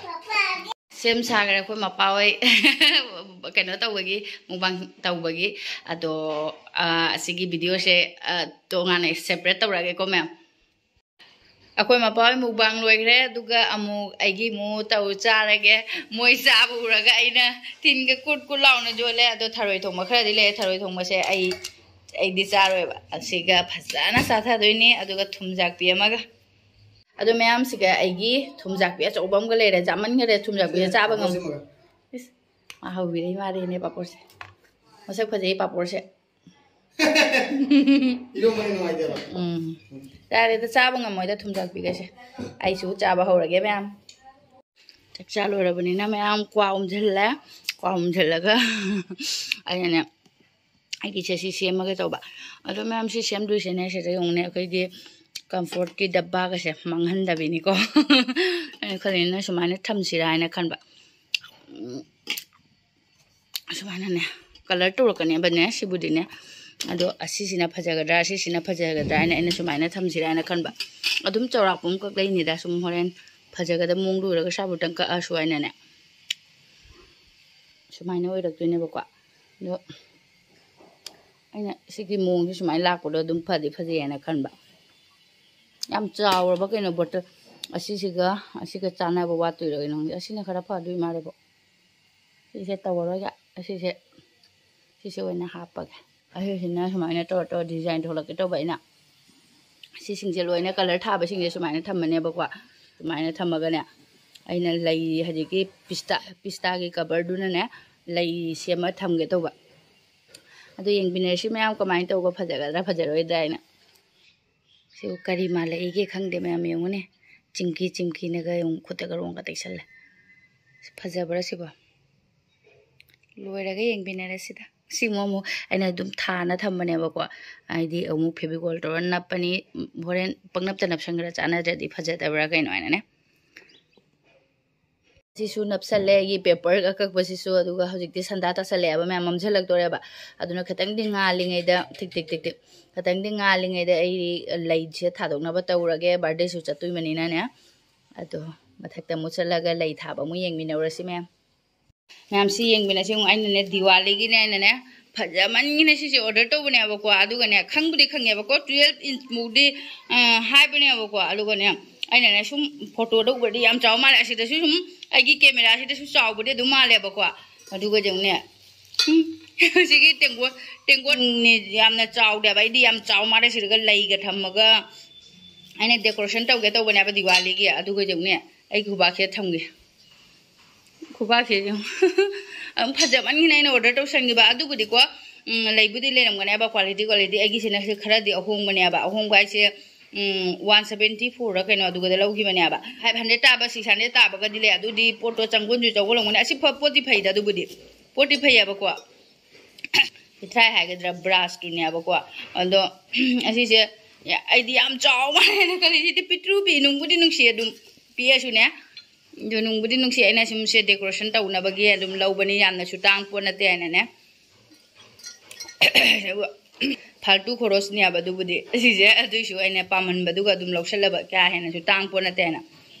ꯄꯥꯄꯥꯒꯤ꯫ ꯁꯦꯝ ꯁꯥꯈ꯭ꯔꯦ ꯑꯩꯈꯣꯏ ꯃꯄꯥ ꯍꯣꯏ꯫ ꯀꯩꯅꯣ ꯇꯧꯕꯒꯤ, ꯃꯨꯛꯕꯥꯡ ꯇꯧꯕꯒꯤ꯫ ꯑꯗꯣ ꯑꯥ, ꯑꯁꯤꯒꯤ ꯚꯤꯗꯤꯑꯣꯁꯦ ꯑꯥ, ꯇꯣꯉꯥꯟꯅ ꯁꯦꯄꯔꯦꯠ ꯇꯧꯔꯛꯑꯒꯦꯀꯣ ꯃꯌꯥꯝ꯫ ꯑꯩꯈꯣꯏ ꯃꯄꯥ ꯍꯣꯏ ꯃꯨꯛꯕꯥꯡ ꯂꯣꯏꯈ꯭ꯔꯦ, ꯑꯗꯨꯒ ꯑꯃꯨꯛ ꯑꯩꯒꯤ ꯑꯃꯨꯛ ꯇꯧ ꯆꯥꯔꯒꯦ꯫ ꯃꯣꯏ ꯆꯥꯕ ꯎꯔꯒ ꯑꯩꯅ ꯇꯤꯟꯒ ꯀꯨꯠ ꯀꯨꯠ ꯂꯥꯎꯅ ꯌꯣꯜꯂꯦ꯫ ꯑꯗꯣ ꯊꯔꯣꯏ ꯊꯣꯡꯕ ꯈꯔꯗꯤ ꯂꯩ꯫ ꯊꯔꯣꯏ ꯊꯣꯡꯕꯁꯦ ꯑꯩ, ꯑꯩꯗꯤ ꯆꯥꯔꯣꯏꯕ꯫ ꯑꯁꯤꯒ ꯐꯖꯅ ꯆꯥꯊꯗꯣꯏꯅꯤ, ꯑꯗꯨꯒ ꯊꯨꯝꯖꯥꯛꯄꯤ ꯑꯃꯒ꯫ ꯑꯗꯣ ꯃꯌꯥꯝꯁꯤꯒ ꯑꯩꯒꯤ ꯊꯨꯝꯖꯥꯛꯄꯤ ꯑꯆꯧꯕ ꯑꯃꯒ ꯂꯩꯔꯦ꯫ ꯆꯥꯃꯟꯈꯔꯦ ꯊꯨꯝꯖꯥꯛꯄꯤꯁꯦ, ꯆꯥꯕ ꯉꯝ-, ꯏꯁ, ꯃꯥ ꯍꯧꯕꯤꯔꯛꯏ ꯃꯥꯜꯂꯦꯅꯦ ꯄꯥꯄꯣꯔꯁꯦ꯫ ꯃꯁꯛ ꯐꯖꯩ ꯄꯥꯄꯣꯔꯁꯦ꯫ ꯏꯔꯣꯝꯕꯅ ꯅꯨꯡꯉꯥꯏꯇꯦꯕ꯫ ꯎꯝ꯫ ꯌꯥꯔꯦꯗ, ꯆꯥꯕ ꯉꯝꯃꯣꯏꯗ ꯊꯨꯝꯖꯥꯛꯄꯤꯒꯁꯦ꯫ ꯑꯩꯁꯨ ꯆꯥꯕ ꯍꯧꯔꯒꯦ ꯃꯌꯥꯝ꯫ ꯆꯥꯛ ꯆꯥ ꯂꯣꯏꯔꯕꯅꯤꯅ ꯃꯌꯥꯝ ꯀ꯭ꯋꯥ ꯎꯝꯁꯤꯜꯂꯦ꯫ ꯀ꯭ꯋꯥ ꯎꯝꯁꯤꯜꯂꯒ ꯑꯩꯅꯅꯦ, ꯑꯩꯒꯤꯁꯦ ꯁꯤ ꯁꯦꯝꯃꯒꯦ ꯇꯧꯕ꯫ ꯑꯗꯣ ꯃꯌꯥꯝ ꯁꯤ ꯁꯦꯝꯗꯣꯏꯁꯤꯅꯦ, ꯁꯤꯗ ꯌꯦꯡꯉꯨꯅꯦ, ꯑꯩꯈꯣꯏꯒꯤ ꯀꯝꯐꯣꯔꯠꯀꯤ ꯗꯕꯥꯒꯁꯦ ꯃꯥꯡꯍꯟꯗꯕꯤꯅꯤꯀꯣ꯫ ꯑꯩꯅ ꯈꯜꯂꯤꯅ ꯁꯨꯃꯥꯏꯅ ꯊꯝꯁꯤꯔꯥ ꯍꯥꯏꯅ ꯈꯟꯕ꯫ ꯎꯝ, ꯁꯨꯃꯥꯏꯅꯅꯦ, ꯀꯂꯔ ꯇꯧꯔꯛꯀꯅꯦꯕꯅꯦ ꯁꯤꯕꯨꯗꯤꯅꯦ꯫ ꯑꯗꯣ ꯑꯁꯤꯁꯤꯅ ꯐꯖꯒꯗ꯭ꯔꯥ, ꯑꯁꯤꯁꯤꯅ ꯐꯖꯒꯗ꯭ꯔꯥ ꯍꯥꯏꯅ ꯑꯩꯅ ꯁꯨꯃꯥꯏꯅ ꯊꯝꯁꯤꯔꯥ ꯍꯥꯏꯅ ꯈꯟꯕ꯫ ꯑꯗꯨꯝ ꯆꯥꯎꯔꯥꯛꯄ ꯑꯃꯈꯛ ꯂꯩꯅꯤꯗ, ꯁꯨꯝ ꯍꯣꯔꯦꯟ ꯐꯖꯒꯗꯕ ꯃꯑꯣꯡꯗ ꯎꯔꯒ ꯁ꯭ꯋꯥꯏꯐꯥꯎꯇꯪ ꯀꯛꯑꯁꯨ ꯍꯥꯏꯅꯅꯦ꯫ ꯁꯨꯃꯥꯏꯅ ꯑꯣꯏꯔꯛꯇꯣꯏꯅꯦꯕꯀꯣ꯫ ꯑꯗꯣ ꯑꯩꯅ ꯁꯤꯒꯤ ꯃꯑꯣꯡꯁꯦ ꯁꯨꯃꯥꯏꯅ ꯂꯥꯛꯄꯗꯣ ꯑꯗꯨꯝ ꯐꯗꯤ ꯐꯖꯩ ꯍꯥꯏꯅ ꯈꯟꯕ꯫ ꯌꯥꯝ ꯆꯥꯎꯔꯕ ꯀꯩꯅꯣ ꯕꯣꯇꯜ ꯑꯁꯤꯁꯤꯒ ꯑꯁꯤꯒ ꯆꯥꯟꯅꯕ ꯋꯥꯠꯇꯣꯏꯔ ꯀꯩꯅꯣ ꯈꯪꯗꯦ꯫ ꯑꯁꯤꯅ ꯈꯔ ꯐꯗꯣꯏ ꯃꯥꯜꯂꯦꯕꯣ꯫ ꯁꯤꯁꯦ ꯇꯧꯔꯔꯣꯏꯒꯦ꯫ ꯑꯁꯤꯁꯦ, ꯁꯤꯁꯦ ꯑꯣꯏꯅ ꯍꯥꯞꯄꯒꯦ꯫ ꯑꯁꯤꯁꯤꯅ ꯁꯨꯃꯥꯏꯅ ꯇꯧꯔ ꯇꯧꯔ ꯗꯤꯖꯥꯏꯟ ꯊꯣꯛꯂꯛꯀꯦ ꯇꯧꯕ ꯑꯩꯅ꯫ ꯁꯤꯁꯤꯡꯁꯦ ꯂꯣꯏꯅ ꯀꯂꯔ ꯊꯥꯕꯁꯤꯡꯁꯦ ꯁꯨꯃꯥꯏꯅ ꯊꯝꯃꯅꯦꯕꯀꯣ꯫ ꯁꯨꯃꯥꯏꯅ ꯊꯝꯃꯒꯅꯦ, ꯑꯩꯅ ꯂꯩ ꯍꯧꯖꯤꯛꯀꯤ ꯄꯤꯁꯇꯥ, ꯄꯤꯁꯇꯥꯒꯤ ꯀꯕꯔꯗꯨꯅꯅꯦ ꯂꯩ ꯁꯦꯝꯃ ꯊꯝꯒꯦ ꯇꯧꯕ꯫ ꯑꯗꯨ ꯌꯦꯡꯃꯤꯟꯅꯔꯁꯤ ꯃꯌꯥꯝ, ꯀꯃꯥꯏꯅ ꯇꯧꯕ, ꯐꯖꯒꯗ꯭ꯔꯥ ꯐꯖꯔꯣꯏꯗ꯭ꯔꯥ ꯍꯥꯏꯅ꯫ ꯁꯤꯕꯨ ꯀꯔꯤ ꯃꯥꯜꯂꯛꯏꯒꯦ ꯈꯪꯗꯦ ꯃꯌꯥꯝ, ꯌꯦꯡꯉꯨꯅꯦ꯫ ꯆꯤꯡꯀꯤ ꯆꯤꯡꯀꯤꯅꯒ ꯌꯦꯡꯉꯨ, ꯈꯨꯠꯇꯒ ꯔꯣꯡꯒ ꯇꯩꯁꯜꯂꯦ꯫ ꯐꯖꯕ꯭ꯔꯥ ꯁꯤꯕꯣ? ꯂꯣꯏꯔꯒ ꯌꯦꯡꯃꯤꯟꯅꯔꯁꯤꯗ꯫ ꯁꯤꯃꯨꯛ ꯑꯃꯨꯛ ꯑꯩꯅ ꯑꯗꯨꯝ ꯊꯥꯅ ꯊꯝꯕꯅꯦꯕꯀꯣ, ꯍꯥꯏꯗꯤ ꯑꯃꯨꯛ ꯐꯦꯕꯤꯀꯣꯜ ꯇꯧꯔ ꯅꯞꯄꯅꯤ꯫ ꯍꯣꯔꯦꯟ ꯄꯪꯅꯞꯇ ꯅꯞꯁꯟꯈ꯭ꯔ ꯆꯥꯟꯅꯗ꯭ꯔꯗꯤ ꯐꯖꯗꯕ꯭ꯔꯥ ꯀꯩꯅꯣ ꯍꯥꯏꯅꯅꯦ꯫ ꯁꯤꯁꯨ ꯅꯞꯁꯜꯂꯦ ꯑꯩꯒꯤ ꯄꯦꯄꯔ ꯑꯀꯛꯄꯁꯤꯁꯨ꯫ ꯑꯗꯨꯒ ꯍꯧꯖꯤꯛꯇꯤ ꯁꯟꯗꯥ ꯇꯥꯁꯜꯂꯛꯑꯦꯕ ꯃꯌꯥꯝ, ꯃꯝꯁꯤꯜꯂꯛꯇꯣꯔꯦꯕ꯫ ꯑꯗꯨꯅ ꯈꯤꯇꯪꯗꯤ ꯉꯥꯜꯂꯤꯉꯩꯗ, ꯊꯤꯛ ꯊꯤꯛ ꯊꯤꯛ ꯊꯤꯛ, ꯈꯤꯇꯪꯗꯤ ꯉꯥꯜꯂꯤꯉꯩꯗ ꯑꯩ ꯂꯩꯁꯦ ꯊꯥꯗꯣꯛꯅꯕ ꯇꯧꯔꯒꯦ, ꯕꯥꯔꯗꯦꯁꯨ ꯆꯠꯇꯣꯏꯕꯅꯤꯅꯅꯦ꯫ ꯑꯗꯣ ꯃꯊꯛꯇ ꯑꯃꯨꯛ ꯆꯠꯂꯒ ꯂꯩ ꯊꯥꯕ ꯑꯃꯨꯛ ꯌꯦꯡꯃꯤꯟꯅꯧꯔꯁꯤ ꯃꯌꯥꯝ꯫ ꯃꯌꯥꯝꯁꯤ ꯌꯦꯡꯕꯤꯅꯁꯤ ꯑꯃꯨꯛ꯫ ꯑꯩꯅꯅꯦ ꯗꯤꯋꯥꯂꯤꯒꯤꯅꯦ ꯑꯩꯅꯅꯦ ꯐꯖꯃꯟꯒꯤꯅ ꯁꯤꯁꯦ order ꯇꯧꯕꯅꯦꯕꯀꯣ꯫ ꯑꯗꯨꯒꯅꯦ ꯈꯪꯕꯨꯗꯤ ꯈꯪꯉꯦꯕꯀꯣ, twelve inch ꯃꯨꯛꯇꯤ ꯍꯥꯏꯕꯅꯦꯕꯀꯣ꯫ ꯑꯗꯨꯒꯅꯦ ꯑꯩꯅꯅꯦ ꯁꯨꯝ photo ꯗ ꯎꯕꯗꯤ ꯌꯥꯝ ꯆꯥꯎ ꯃꯥꯜꯂꯦ, ꯑꯁꯤꯗꯁꯨ ꯁꯨꯝ ꯑꯩꯒꯤ camera ꯁꯤꯗꯁꯨ ꯆꯥꯎꯕꯗꯤ ꯑꯗꯨꯝ ꯃꯥꯜꯂꯦꯕꯀꯣ꯫ ꯑꯗꯨꯒ ꯌꯦꯡꯉꯨꯅꯦ, ꯎꯝ, ꯁꯤꯒꯤ ꯇꯦꯡꯀꯣꯠ ꯇꯦꯡꯀꯣꯠꯅꯦ, ꯌꯥꯝꯅ ꯆꯥꯎꯗꯦꯕ꯫ ꯑꯩꯗꯤ ꯌꯥꯝ ꯆꯥꯎ ꯃꯥꯜꯂꯦ, ꯁꯤꯗꯒ ꯂꯩꯒ ꯊꯝꯃꯒ ꯑꯩꯅ decoration ꯇꯧꯒꯦ ꯇꯧꯕꯅꯦꯕ ꯗꯤꯋꯥꯂꯤꯒꯤ꯫ ꯑꯗꯨꯒ ꯌꯦꯡꯉꯨꯅꯦ, ꯑꯩ ꯈꯨꯕꯥꯛꯁꯤꯗ ꯊꯝꯒꯦ꯫ ꯈꯨꯕꯥꯛꯁꯦ ꯌꯦꯡꯉꯨ꯫ ꯑꯗꯨꯝ ꯐꯖꯃꯟꯒꯤꯅ ꯑꯩꯅ order ꯇꯧꯁꯟꯈꯤꯕ꯫ ꯑꯗꯨꯕꯨꯗꯤꯀꯣ, ꯎꯝ, ꯂꯩꯕꯨꯗꯤ ꯂꯩꯔꯝꯒꯅꯦꯕ, quality quality ꯑꯩꯒꯤꯁꯤꯅ ꯈꯔꯗꯤ ꯑꯍꯣꯡꯕꯅꯦꯕ꯫ ꯑꯍꯣꯡꯕ ꯍꯥꯏꯁꯦ, ꯎꯝ, one seventy four ꯔ ꯀꯩꯅꯣ ꯑꯗꯨꯒꯗ ꯂꯧꯈꯤꯕꯅꯦꯕ꯫ Five hundred ꯇꯥꯕ, six hundred ꯇꯥꯕꯒꯗꯤ ꯂꯩ꯫ ꯑꯗꯨꯗꯤ ꯄꯣꯠꯇꯣ ꯆꯪꯒꯣꯟꯁꯨ ꯆꯪꯒꯣꯟꯂꯝꯒꯅꯤ꯫ ꯑꯁꯤ ꯐ- ꯄꯣꯠꯇꯤ ꯐꯩꯗ, ꯑꯗꯨꯕꯨꯗꯤ ꯄꯣꯠꯇꯤ ꯐꯩꯌꯦꯕꯀꯣ꯫ ꯄꯤꯊ꯭ꯔꯥꯏ ꯍꯥꯏꯒꯗ꯭ꯔꯥ, brush ꯇꯨꯅꯦꯕꯀꯣ꯫ ꯑꯗꯣ ꯑꯁꯤꯁꯦ ꯑꯩꯗꯤ ꯌꯥꯝ ꯆꯥꯎ ꯃꯥꯜꯂꯦꯅ ꯈꯜꯂꯤ꯫ ꯁꯤꯗꯤ ꯄꯤꯛꯇ꯭ꯔꯨ ꯄꯤ, ꯅꯨꯡꯕꯨꯗꯤ ꯅꯨꯡꯁꯤ, ꯑꯗꯨꯝ ꯄꯤꯛꯑꯁꯨꯅꯦ꯫ ꯑꯗꯣ ꯅꯨꯡꯕꯨꯗꯤ ꯅꯨꯡꯁꯤ, ꯑꯩꯅ ꯁꯨꯝ ꯁꯦ decoration ꯇꯧꯅꯕꯒꯤ ꯑꯗꯨꯝ ꯂꯧꯕꯅꯤ, ꯌꯥꯝꯅꯁꯨ ꯇꯥꯡ ꯄꯣꯠ ꯅꯠꯇꯦ ꯍꯥꯏꯅꯅꯦ꯫ ꯐꯥꯜꯇꯨ ꯈꯣꯔꯣꯁꯅꯦꯕ ꯑꯗꯨꯕꯨꯗꯤ, ꯑꯁꯤꯁꯦ꯫ ꯑꯗꯨꯏꯁꯨ ꯑꯩꯅ ꯄꯥꯝꯃꯟꯕꯗꯨꯒ ꯑꯗꯨꯝ ꯂꯧꯁꯜꯂꯕ, ꯀꯌꯥ ꯍꯦꯟꯅꯁꯨ ꯇꯥꯡ ꯄꯣꯠ ꯅꯠꯇꯦꯅ꯫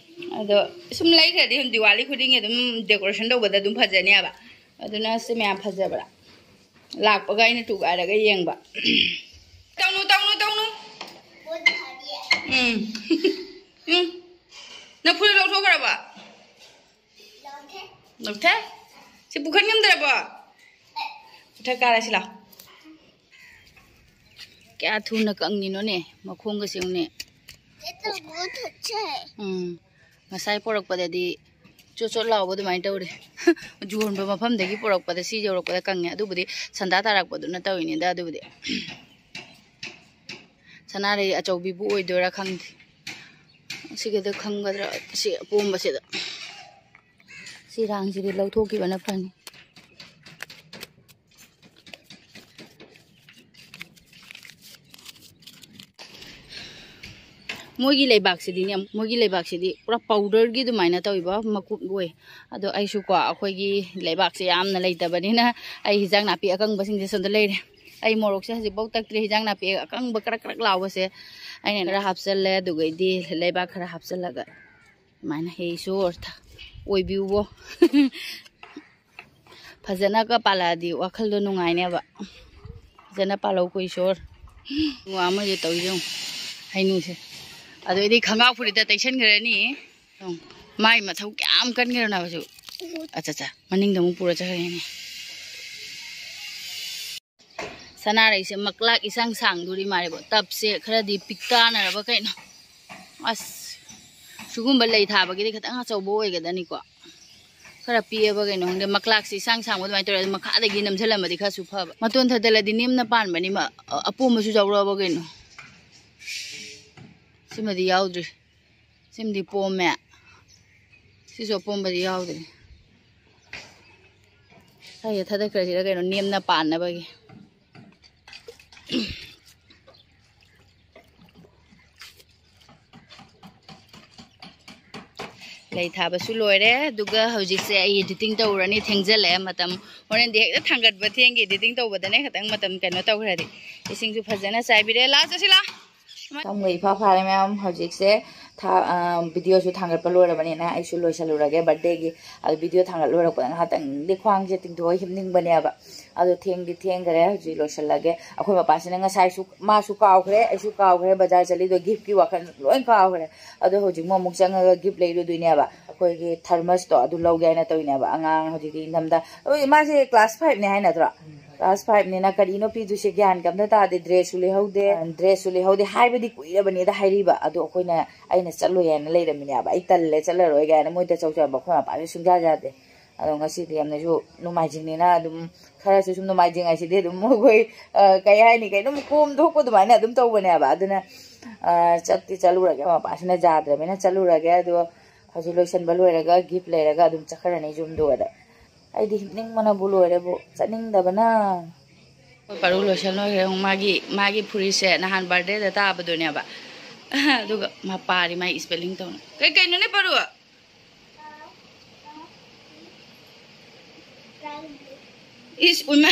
ꯑꯗꯣ ꯁꯨꯝ ꯂꯩꯈ꯭ꯔꯗꯤ ꯑꯗꯨꯝ ꯗꯤꯋꯥꯂꯤ ꯈꯨꯗꯤꯡꯒꯤ ꯑꯗꯨꯝ decoration ꯇꯧꯕꯗ ꯑꯗꯨꯝ ꯐꯖꯅꯦꯕ꯫ ꯑꯗꯨꯅ ꯁꯤ ꯃꯌꯥꯝ ꯐꯖꯕ꯭ꯔꯥ? ꯂꯥꯛꯄꯒ ꯑꯩꯅ ꯊꯨꯒꯥꯏꯔꯒ ꯌꯦꯡꯕ꯫ ꯇꯧꯅꯨ, ꯇꯧꯅꯨ, ꯇꯧꯅꯨ꯫ ꯎꯝ꯫ ꯎꯝ꯫ ꯅꯪ ꯐꯨꯔꯤꯠ ꯂꯧꯊꯣꯛꯈ꯭ꯔꯕꯣ? ꯂꯧꯊꯣꯛ꯫ ꯁꯤ ꯄꯨꯈꯠ ꯉꯝꯗ꯭ꯔꯕꯣ? ꯃꯊꯛ ꯀꯥꯔꯁꯤ ꯂꯥꯎ꯫ ꯀꯌꯥ ꯊꯨꯅ ꯀꯪꯉꯤꯅꯣꯅꯦ, ꯃꯈꯣꯡꯒꯁꯦ ꯌꯦꯡꯉꯨꯅꯦ꯫ ꯎꯝ꯫ ꯉꯁꯥꯏ ꯄꯣꯔꯛꯄꯗꯗꯤ ꯆꯣꯠ ꯆꯣꯠ ꯂꯥꯎꯕ ꯑꯗꯨꯃꯥꯏꯅ ꯇꯧꯔꯦ꯫ ꯌꯣꯟꯕ ꯃꯐꯝꯗꯒꯤ ꯄꯣꯔꯛꯄꯗ, ꯁꯤ ꯌꯧꯔꯛꯄꯗ ꯀꯪꯉꯦ꯫ ꯑꯗꯨꯕꯨꯗꯤ ꯁꯟꯗꯥ ꯇꯥꯔꯛꯄꯗꯨꯅ ꯇꯧꯔꯤꯅꯤꯗ꯫ ꯑꯗꯨꯕꯨꯗꯤ ꯁꯅꯥꯔꯩ ꯑꯆꯧꯕꯤꯕꯨ ꯑꯣꯏꯗꯣꯏꯔꯥ ꯈꯪꯗꯦ꯫ ꯁꯤꯒꯤꯗ ꯈꯪꯒꯗ꯭ꯔꯥ? ꯁꯤ ꯑꯄꯣꯝꯕꯁꯤꯗ꯫ ꯁꯤ ꯔꯥꯡꯁꯤꯗꯤ ꯂꯧꯊꯣꯛꯈꯤꯕꯅ ꯐꯅꯤ꯫ ꯃꯣꯏꯒꯤ ꯂꯩꯕꯥꯛꯁꯤꯗꯤꯅꯦ, ꯃꯣꯏꯒꯤ ꯂꯩꯕꯥꯛꯁꯤꯗꯤ ꯄꯨꯔꯥ powder ꯒꯤ ꯑꯗꯨꯃꯥꯏꯅ ꯇꯧꯏꯕ, ꯃꯀꯨꯞ ꯑꯣꯏ꯫ ꯑꯗꯣ ꯑꯩꯁꯨꯀꯣ, ꯑꯩꯈꯣꯏꯒꯤ ꯂꯩꯕꯥꯛꯁꯦ ꯌꯥꯝꯅ ꯂꯩꯇꯕꯅꯤꯅ, ꯑꯩ ꯍꯤꯟꯖꯥꯡ ꯅꯥꯄꯤ ꯑꯀꯪꯕꯁꯤꯡꯁꯦ ꯁꯣꯝꯗ ꯂꯩꯔꯦ꯫ ꯑꯩ ꯃꯣꯔꯣꯛꯁꯦ ꯍꯧꯖꯤꯛꯐꯥꯎ ꯇꯛꯇ꯭ꯔꯤ, ꯍꯤꯟꯖꯥꯡ ꯅꯥꯄꯤ ꯑꯀꯪꯕ ꯀ꯭ꯔꯛ ꯀ꯭ꯔꯛ ꯂꯥꯎꯕꯁꯦ ꯑꯩꯅ ꯈꯔ ꯍꯥꯞꯆꯜꯂꯦ, ꯑꯗꯨꯒꯩꯗꯤ ꯂꯩꯕꯥꯛ ꯈꯔ ꯍꯥꯞꯆꯜꯂꯒ ꯁꯨꯃꯥꯏꯅ ꯍꯦ ꯏꯁꯣꯔ ꯑꯣꯏꯕꯤꯌꯨꯕꯣ꯫ ꯐꯖꯅꯒ ꯄꯥꯜꯂꯛꯑꯗꯤ ꯋꯥꯈꯜꯗꯣ ꯅꯨꯡꯉꯥꯏꯅꯦꯕ꯫ ꯐꯖꯅ ꯄꯥꯜꯍꯧꯀꯣ ꯏꯁꯣꯔ꯫ ꯋꯥ ꯑꯃꯁꯨ ꯇꯧꯔꯤ ꯌꯦꯡꯉꯨ꯫ ꯍꯩꯅꯨꯁꯦ꯫ ꯑꯗꯩꯗꯤ ꯈꯪꯒꯥꯎ ꯐꯨꯔꯤꯠꯇ ꯇꯩꯁꯟꯈ꯭ꯔꯅꯤ꯫ ꯌꯦꯡꯉꯨ꯫ ꯃꯥꯏ ꯃꯊꯧ ꯀꯌꯥꯝ ꯀꯟꯈ꯭ꯔꯅꯕꯁꯨ꯫ ꯑꯠꯆꯥ, ꯑꯠꯆꯥ꯫ ꯃꯅꯤꯡꯗ ꯑꯃꯨꯛ ꯄꯨꯔ ꯆꯠꯈ꯭ꯔꯅꯤꯅꯦ꯫ ꯁꯅꯥꯔꯩꯁꯦ ꯃꯀ꯭ꯂꯥꯛ ꯏꯁꯥꯡ ꯁꯥꯡꯗꯣꯔꯤ ꯃꯥꯜꯂꯦꯕꯣ꯫ ꯇꯞꯁꯦ ꯈꯔꯗꯤ ꯄꯤꯛꯇꯥꯅꯔꯕ ꯀꯩꯅꯣ꯫ ꯑꯁ, ꯁꯤꯒꯨꯝꯕ ꯂꯩ ꯊꯥꯕꯒꯤꯗꯤ ꯈꯤꯇꯪ ꯑꯆꯧꯕ ꯑꯣꯏꯒꯗꯅꯤꯀꯣ꯫ ꯈꯔ ꯄꯤꯛꯑꯕ ꯀꯩꯅꯣ ꯈꯪꯗꯦ, ꯃꯀ꯭ꯂꯥꯛꯁꯦ ꯏꯁꯥꯡ ꯁꯥꯡꯕ ꯑꯗꯨꯃꯥꯏꯅ ꯇꯧꯔꯦ꯫ ꯑꯗꯨ ꯃꯈꯥꯗꯒꯤ ꯅꯝꯁꯤꯜꯂꯝꯃꯗꯤ ꯈꯔꯁꯨ ꯐꯕ꯫ ꯃꯇꯣꯟ ꯊꯗꯠꯂꯗꯤ ꯅꯦꯝꯅ ꯄꯥꯟꯕꯅꯤ, ꯃ-, ꯑ-, ꯑꯄꯣꯝꯕꯁꯨ ꯌꯥꯎꯔꯛꯑꯕ ꯀꯩꯅꯣ꯫ ꯁꯤꯃꯗꯤ ꯌꯥꯎꯗ꯭ꯔꯤ꯫ ꯁꯤꯃꯗꯤ ꯄꯣꯝꯃꯦ꯫ ꯁꯤꯁꯨ ꯑꯄꯣꯝꯕꯗꯤ ꯌꯥꯎꯗ꯭ꯔꯤ꯫ ꯈꯔ ꯊꯗꯠꯈ꯭ꯔꯁꯤꯔ ꯀꯩꯅꯣ, ꯅꯦꯝꯅ ꯄꯥꯟꯅꯕꯒꯤ꯫ ꯂꯩ ꯊꯥꯕꯁꯨ ꯂꯣꯏꯔꯦ, ꯑꯗꯨꯒ ꯍꯧꯖꯤꯛꯁꯦ ꯑꯩ editing ꯇꯧꯔꯅꯤ꯫ ꯊꯦꯡꯖꯤꯜꯂꯛꯑꯦ ꯃꯇꯝ꯫ ꯍꯣꯔꯦꯟꯗꯤ ꯍꯦꯛꯇ ꯊꯥꯡꯒꯠꯄ ꯊꯦꯡꯒꯤ, editing ꯇꯧꯕꯗꯅꯦ ꯈꯤꯇꯪ ꯃꯇꯝ ꯀꯩꯅꯣ ꯇꯧꯈ꯭ꯔꯗꯤ꯫ ꯏꯁꯤꯡꯁꯨ ꯐꯖꯅ ꯆꯥꯏꯕꯤꯔꯦ꯫ ꯂꯥ ꯆꯠꯁꯤ ꯂꯥ꯫ ꯁꯝꯒ ꯏꯐꯥ ꯐꯥꯔꯦ ꯃꯌꯥꯝ꯫ ꯍꯧꯖꯤꯛꯁꯦ ꯊꯥ-, ꯑ, video ꯁꯨ ꯊꯥꯡꯒꯠꯄ ꯂꯣꯏꯔꯕꯅꯤꯅ ꯑꯩꯁꯨ ꯂꯣꯏꯁꯜꯂꯨꯔꯒꯦ꯫ Birthday ꯒꯤ ꯑꯗꯨ video ꯊꯥꯡꯒꯠ ꯂꯣꯏꯔꯛꯄꯗ ꯉꯥꯏꯍꯥꯛꯇꯪꯗꯤ ꯈ꯭ꯋꯥꯡꯁꯦ ꯇꯤꯡꯊꯣꯛꯑ ꯍꯤꯞꯅꯤꯡꯕꯅꯦꯕ꯫ ꯑꯗꯣ ꯊꯦꯡꯗꯤ ꯊꯦꯡꯈ꯭ꯔꯦ, ꯍꯧꯖꯤꯛ ꯂꯣꯏꯁꯜꯂꯒꯦ꯫ ꯑꯩꯈꯣꯏ ꯃꯄꯥꯁꯤꯅ ꯉꯁꯥꯏꯁꯨ, ꯃꯥꯁꯨ ꯀꯥꯎꯈ꯭ꯔꯦ, ꯑꯩꯁꯨ ꯀꯥꯎꯈ꯭ꯔꯦ, ꯕꯖꯥꯔ ꯆꯠꯂꯤꯗꯣ gift ꯀꯤ ꯋꯥꯈꯜ ꯂꯣꯏ ꯀꯥꯎꯈ꯭ꯔꯦ꯫ ꯑꯗꯣ ꯍꯧꯖꯤꯛ ꯑꯃꯨꯛ, ꯑꯃꯨꯛ ꯆꯪꯉꯒ gift ꯂꯩꯔꯨꯗꯣꯏꯅꯦꯕ꯫ ꯑꯩꯈꯣꯏꯒꯤ thermos ꯇꯣ ꯑꯗꯨ ꯂꯧꯒꯦ ꯍꯥꯏꯅ ꯇꯧꯔꯤꯅꯦꯕ꯫ ꯑꯉꯥꯡ ꯍꯧꯖꯤꯛꯇꯤ ꯏꯪꯊꯝꯊꯥ, ꯑꯩꯈꯣꯏ ꯃꯥꯁꯦ class five ꯅꯦ ꯍꯥꯏ ꯅꯠꯇ꯭ꯔꯣ? Class five ꯅꯤꯅ ꯀꯔꯤꯅꯣ ꯄꯤꯗꯣꯏꯁꯦ ꯒ꯭ꯌꯥꯟꯒ ꯑꯝꯇ ꯇꯥꯗꯦ꯫ Dress ꯁꯨ ꯂꯩꯍꯧꯗꯦ, dress ꯁꯨ ꯂꯩꯍꯧꯗꯦ ꯍꯥꯏꯕꯗꯤ ꯀꯨꯏꯔꯕꯅꯤꯗ ꯍꯥꯏꯔꯤꯕ꯫ ꯑꯗꯣ ꯑꯩꯈꯣꯏꯅ, ꯑꯩꯅ ꯆꯠꯂꯣꯏ ꯍꯥꯏꯅ ꯂꯩꯔꯝꯃꯤꯅꯦꯕ꯫ ꯑꯩ ꯇꯜꯂꯦ, ꯆꯠꯂꯔꯣꯏ ꯀꯥꯏꯅ ꯃꯣꯏꯗ ꯆꯧ ꯆꯥꯕ ꯑꯩꯈꯣꯏ ꯃꯄꯥꯁꯨ ꯁꯨꯡꯌꯥ ꯌꯥꯗꯦ꯫ ꯑꯗꯣ ꯉꯁꯤꯗꯤ ꯌꯥꯝꯅꯁꯨ ꯅꯣꯡꯃꯥꯏꯖꯤꯡꯅꯤꯅ ꯑꯗꯨꯝ ꯈꯔꯁꯨ ꯁꯨꯝ, ꯅꯣꯡꯃꯥꯏꯖꯤꯡ ꯍꯥꯏꯁꯤꯗꯤ ꯑꯗꯨꯝ ꯑꯩꯈꯣꯏ, ꯑ, ꯀꯩ ꯍꯥꯏꯅꯤ, ꯀꯩꯅꯣꯝ ꯀꯣꯝ ꯊꯣꯛꯄ ꯑꯗꯨꯃꯥꯏꯅ ꯑꯗꯨꯝ ꯇꯧꯕꯅꯦꯕ꯫ ꯑꯗꯨꯅ, ꯑ, ꯆꯠꯇꯤ ꯆꯠꯂꯨꯔꯒꯦ, ꯃꯄꯥꯁꯤꯅ ꯌꯥꯗ꯭ꯔꯕꯅꯤꯅ ꯆꯠꯂꯨꯔꯒꯦ꯫ ꯑꯗꯣ ꯍꯧꯖꯤꯛ ꯂꯣꯏꯁꯟꯕ ꯂꯣꯏꯔꯒ gift ꯂꯩꯔꯒ ꯑꯗꯨꯝ ꯆꯠꯈ꯭ꯔꯅꯤ ꯌꯨꯝꯗꯨꯒꯗ꯫ ꯑꯩꯗꯤ ꯍꯤꯞꯅꯤꯡꯕꯅꯕꯨ ꯂꯣꯏꯔꯦꯕꯨ, ꯆꯠꯅꯤꯡꯗꯕꯅ꯫ ꯄꯔꯨ ꯂꯣꯏꯁꯟ ꯂꯣꯏꯈ꯭ꯔꯦ꯫ ꯃꯥꯒꯤ, ꯃꯥꯒꯤ ꯐꯨꯔꯤꯠꯁꯦ ꯅꯍꯥꯟ birthday ꯗ ꯇꯥꯕꯗꯨꯅꯦꯕ꯫ ꯑꯗꯨꯒ ꯃꯄꯥꯗꯤ ꯃꯥꯒꯤ spelling ꯇꯧꯅ꯫ ꯀꯩ ꯀꯩꯅꯣꯅꯦ ꯄꯔꯨ? ꯏꯁ, ꯎꯏꯃ꯫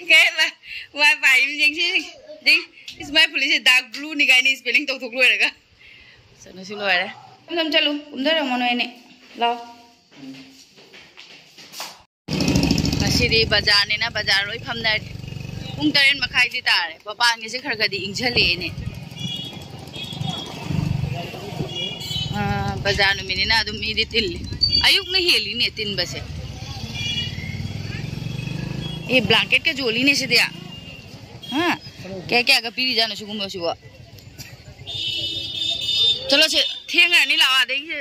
ꯀꯩ ꯍꯥꯏꯕ? ꯋꯥꯏ ꯄꯥꯏ ꯑꯃ ꯌꯦꯡꯁꯤ꯫ ꯌꯦꯡ-, ꯏꯁ, ꯃꯥꯏ ꯐꯨꯔꯤꯠꯁꯦ dark blue ꯅꯤ ꯀꯥꯏꯅ spelling ꯇꯧꯊꯣꯛ ꯂꯣꯏꯔꯒ꯫ ꯆꯠꯅꯁꯨ ꯂꯣꯏꯔꯦ꯫ ꯀꯨꯝꯊꯝ ꯆꯠꯂꯨ, ꯀꯨꯝꯊꯔꯝꯃꯣ ꯅꯣꯏ ꯑꯅꯤ꯫ ꯂꯥꯎ꯫ ꯉꯁꯤꯗꯤ ꯕꯖꯥꯔꯅꯤꯅ ꯕꯖꯥꯔ ꯂꯣꯏ ꯐꯝꯅꯔꯦ꯫ ꯄꯨꯡ ꯇꯔꯦꯠ ꯃꯈꯥꯏꯗꯤ ꯇꯥꯔꯦ꯫ ꯃꯄꯥꯟꯒꯤꯁꯦ ꯈꯔ ꯈꯔꯗꯤ ꯏꯪꯁꯜꯂꯛꯑꯦꯅꯦ꯫ ꯑꯥ, ꯕꯖꯥꯔ ꯅꯨꯃꯤꯠꯅꯤꯅ ꯑꯗꯨꯝ ꯃꯤꯗꯤ ꯇꯤꯜꯂꯤ꯫ ꯑꯌꯨꯛꯅ ꯍꯦꯜꯂꯤꯅꯦ ꯇꯤꯟꯕꯁꯦ꯫ ꯑꯦ, ꯕ꯭ꯂꯥꯡꯀꯦꯠꯀ ꯌꯣꯜꯂꯤꯅꯦ ꯁꯤꯗꯤ꯫ ꯍꯥ? ꯀꯌꯥ ꯀꯌꯥꯒ ꯄꯤꯔꯤꯖꯥꯠꯅꯣ ꯁꯤꯒꯨꯝꯕꯁꯤꯕꯣ? ꯆꯠꯂꯁꯤ, ꯊꯦꯡꯉꯅꯤ, ꯂꯥꯛꯑꯣ ꯑꯗꯒꯤ꯫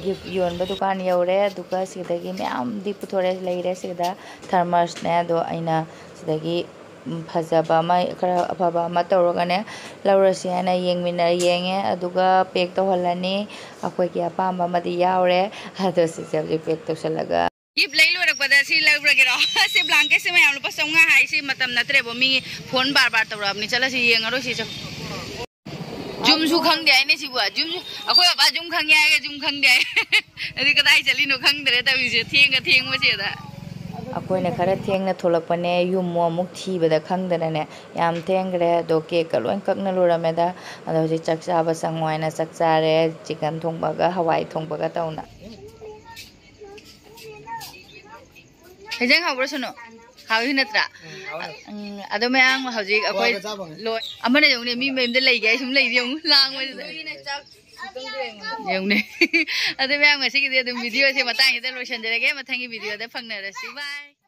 ꯒꯤꯐ ꯌꯣꯟꯕ ꯗꯨꯀꯥꯟ ꯌꯧꯔꯦ, ꯑꯗꯨꯒ ꯁꯤꯗꯒꯤ ꯃꯌꯥꯝꯗꯤ ꯄꯨꯊꯣꯔꯛꯑꯦ, ꯂꯩꯔꯦ ꯁꯤꯗ꯫ ꯊꯔꯃꯁꯅꯦ, ꯑꯗꯣ ꯑꯩꯅ ꯁꯤꯗꯒꯤ, ꯎꯝ, ꯐꯖꯕ ꯑꯃ, ꯈꯔ ꯑꯐꯕ ꯑꯃ ꯇꯧꯔꯒꯅꯦ, ꯂꯧꯔꯁꯤ ꯍꯥꯏꯅ ꯌꯦꯡꯃꯤꯟꯅ-, ꯌꯦꯡꯉꯦ, ꯑꯗꯨꯒ ꯄꯦꯛ ꯇꯧꯍꯜꯂꯅꯤ꯫ ꯑꯩꯈꯣꯏꯒꯤ ꯑꯄꯥꯝꯕ ꯑꯃꯗꯤ ꯌꯥꯎꯔꯦ, ꯑꯗꯣ ꯁꯤꯁꯦ ꯍꯧꯖꯤꯛ ꯄꯦꯛ ꯇꯧꯁꯜꯂꯒ꯫ ꯒꯤꯐ ꯂꯩ ꯂꯣꯏꯔꯛꯄꯗ ꯁꯤ ꯂꯧꯔꯒꯦꯔꯣ? ꯁꯤ ꯕ꯭ꯂꯥꯡꯀꯦꯠꯁꯦ ꯃꯌꯥꯝ ꯂꯨꯄꯥ ꯆꯥꯝꯃꯉꯥ ꯍꯥꯏ, ꯁꯤ ꯃꯇꯝ ꯅꯠꯇ꯭ꯔꯦꯕꯣ, ꯃꯤ ꯐꯣꯟ ꯕꯥꯔ ꯕꯥꯔ ꯇꯧꯔꯛꯑꯕꯅꯤ꯫ ꯆꯠꯂꯁꯤ, ꯌꯦꯡꯉꯔꯣꯏ ꯁꯤ, ꯆꯠ-, ꯖꯨꯝꯁꯨ ꯈꯪꯗꯦ ꯍꯥꯏꯅꯦ ꯁꯤꯕꯨ꯫ ꯖꯨꯝ, ꯑꯩꯈꯣꯏ ꯕꯕꯥ ꯖꯨꯝ ꯈꯪꯉꯦ ꯍꯥꯏꯔꯒ ꯖꯨꯝ ꯈꯪꯗꯦ ꯍꯥꯏ꯫ ꯑꯗꯨꯗꯤ ꯀꯗꯥꯏ ꯆꯠꯂꯤꯅꯣ ꯈꯪꯗ꯭ꯔꯦ ꯇꯧꯔꯤꯁꯦ, ꯊꯦꯡꯒ ꯊꯦꯡꯕꯁꯤꯗ꯫ ꯑꯩꯈꯣꯏꯅ ꯈꯔ ꯊꯦꯡꯅ ꯊꯣꯛꯂꯛꯄꯅꯦ, ꯌꯨꯝ ꯑꯃꯨꯛ ꯊꯤꯕꯗ ꯈꯪꯗꯅꯅꯦ, ꯌꯥꯝ ꯊꯦꯡꯈ꯭ꯔꯦ꯫ ꯑꯗꯣ ꯀꯦꯛꯀ ꯂꯣꯏ ꯀꯛꯅ ꯂꯣꯏꯔꯝꯃꯦꯗ꯫ ꯑꯗꯣ ꯍꯧꯖꯤꯛ ꯆꯥꯛ ꯆꯥꯕ ꯆꯪꯉꯣ ꯍꯥꯏꯅ ꯆꯥꯛ ꯆꯥꯔꯦ, ꯆꯤꯛꯀꯟ ꯊꯣꯡꯕꯒ ꯍꯋꯥꯏ ꯊꯣꯡꯕꯒ ꯇꯧꯅ꯫ ꯍꯦꯟꯖꯥꯡ ꯍꯥꯎꯕ꯭ꯔꯥ ꯁꯨꯅꯨ? ꯍꯥꯎꯏ ꯅꯠꯇ꯭ꯔꯥ? ꯎꯝ, ꯑꯗꯣ ꯃꯌꯥꯝ ꯍꯧꯖꯤꯛ ꯑꯩꯈꯣꯏ ꯂꯣꯏ-, ꯑꯃꯅ ꯌꯦꯡꯉꯨꯅꯦ, ꯃꯤ ꯃꯌꯨꯝꯗ ꯂꯩꯒꯦ ꯍꯥꯏ ꯁꯨꯝ ꯂꯩꯔꯤ ꯌꯦꯡꯉꯨ, ꯂꯥꯡꯕꯁꯤꯗ꯫ ꯌꯦꯡꯉꯨꯅꯦ꯫ ꯑꯗꯣ ꯃꯌꯥꯝ ꯉꯁꯤꯒꯤꯗꯤ ꯑꯗꯨꯝ ꯚꯤꯗꯤꯑꯣꯁꯦ ꯃꯇꯥꯡꯁꯤꯗ ꯂꯣꯏꯁꯤꯟꯖꯔꯒꯦ, ꯃꯊꯪꯒꯤ ꯚꯤꯗꯤꯑꯣꯗ ꯐꯪꯅꯔꯁꯤ꯫ ꯕꯥꯏ꯫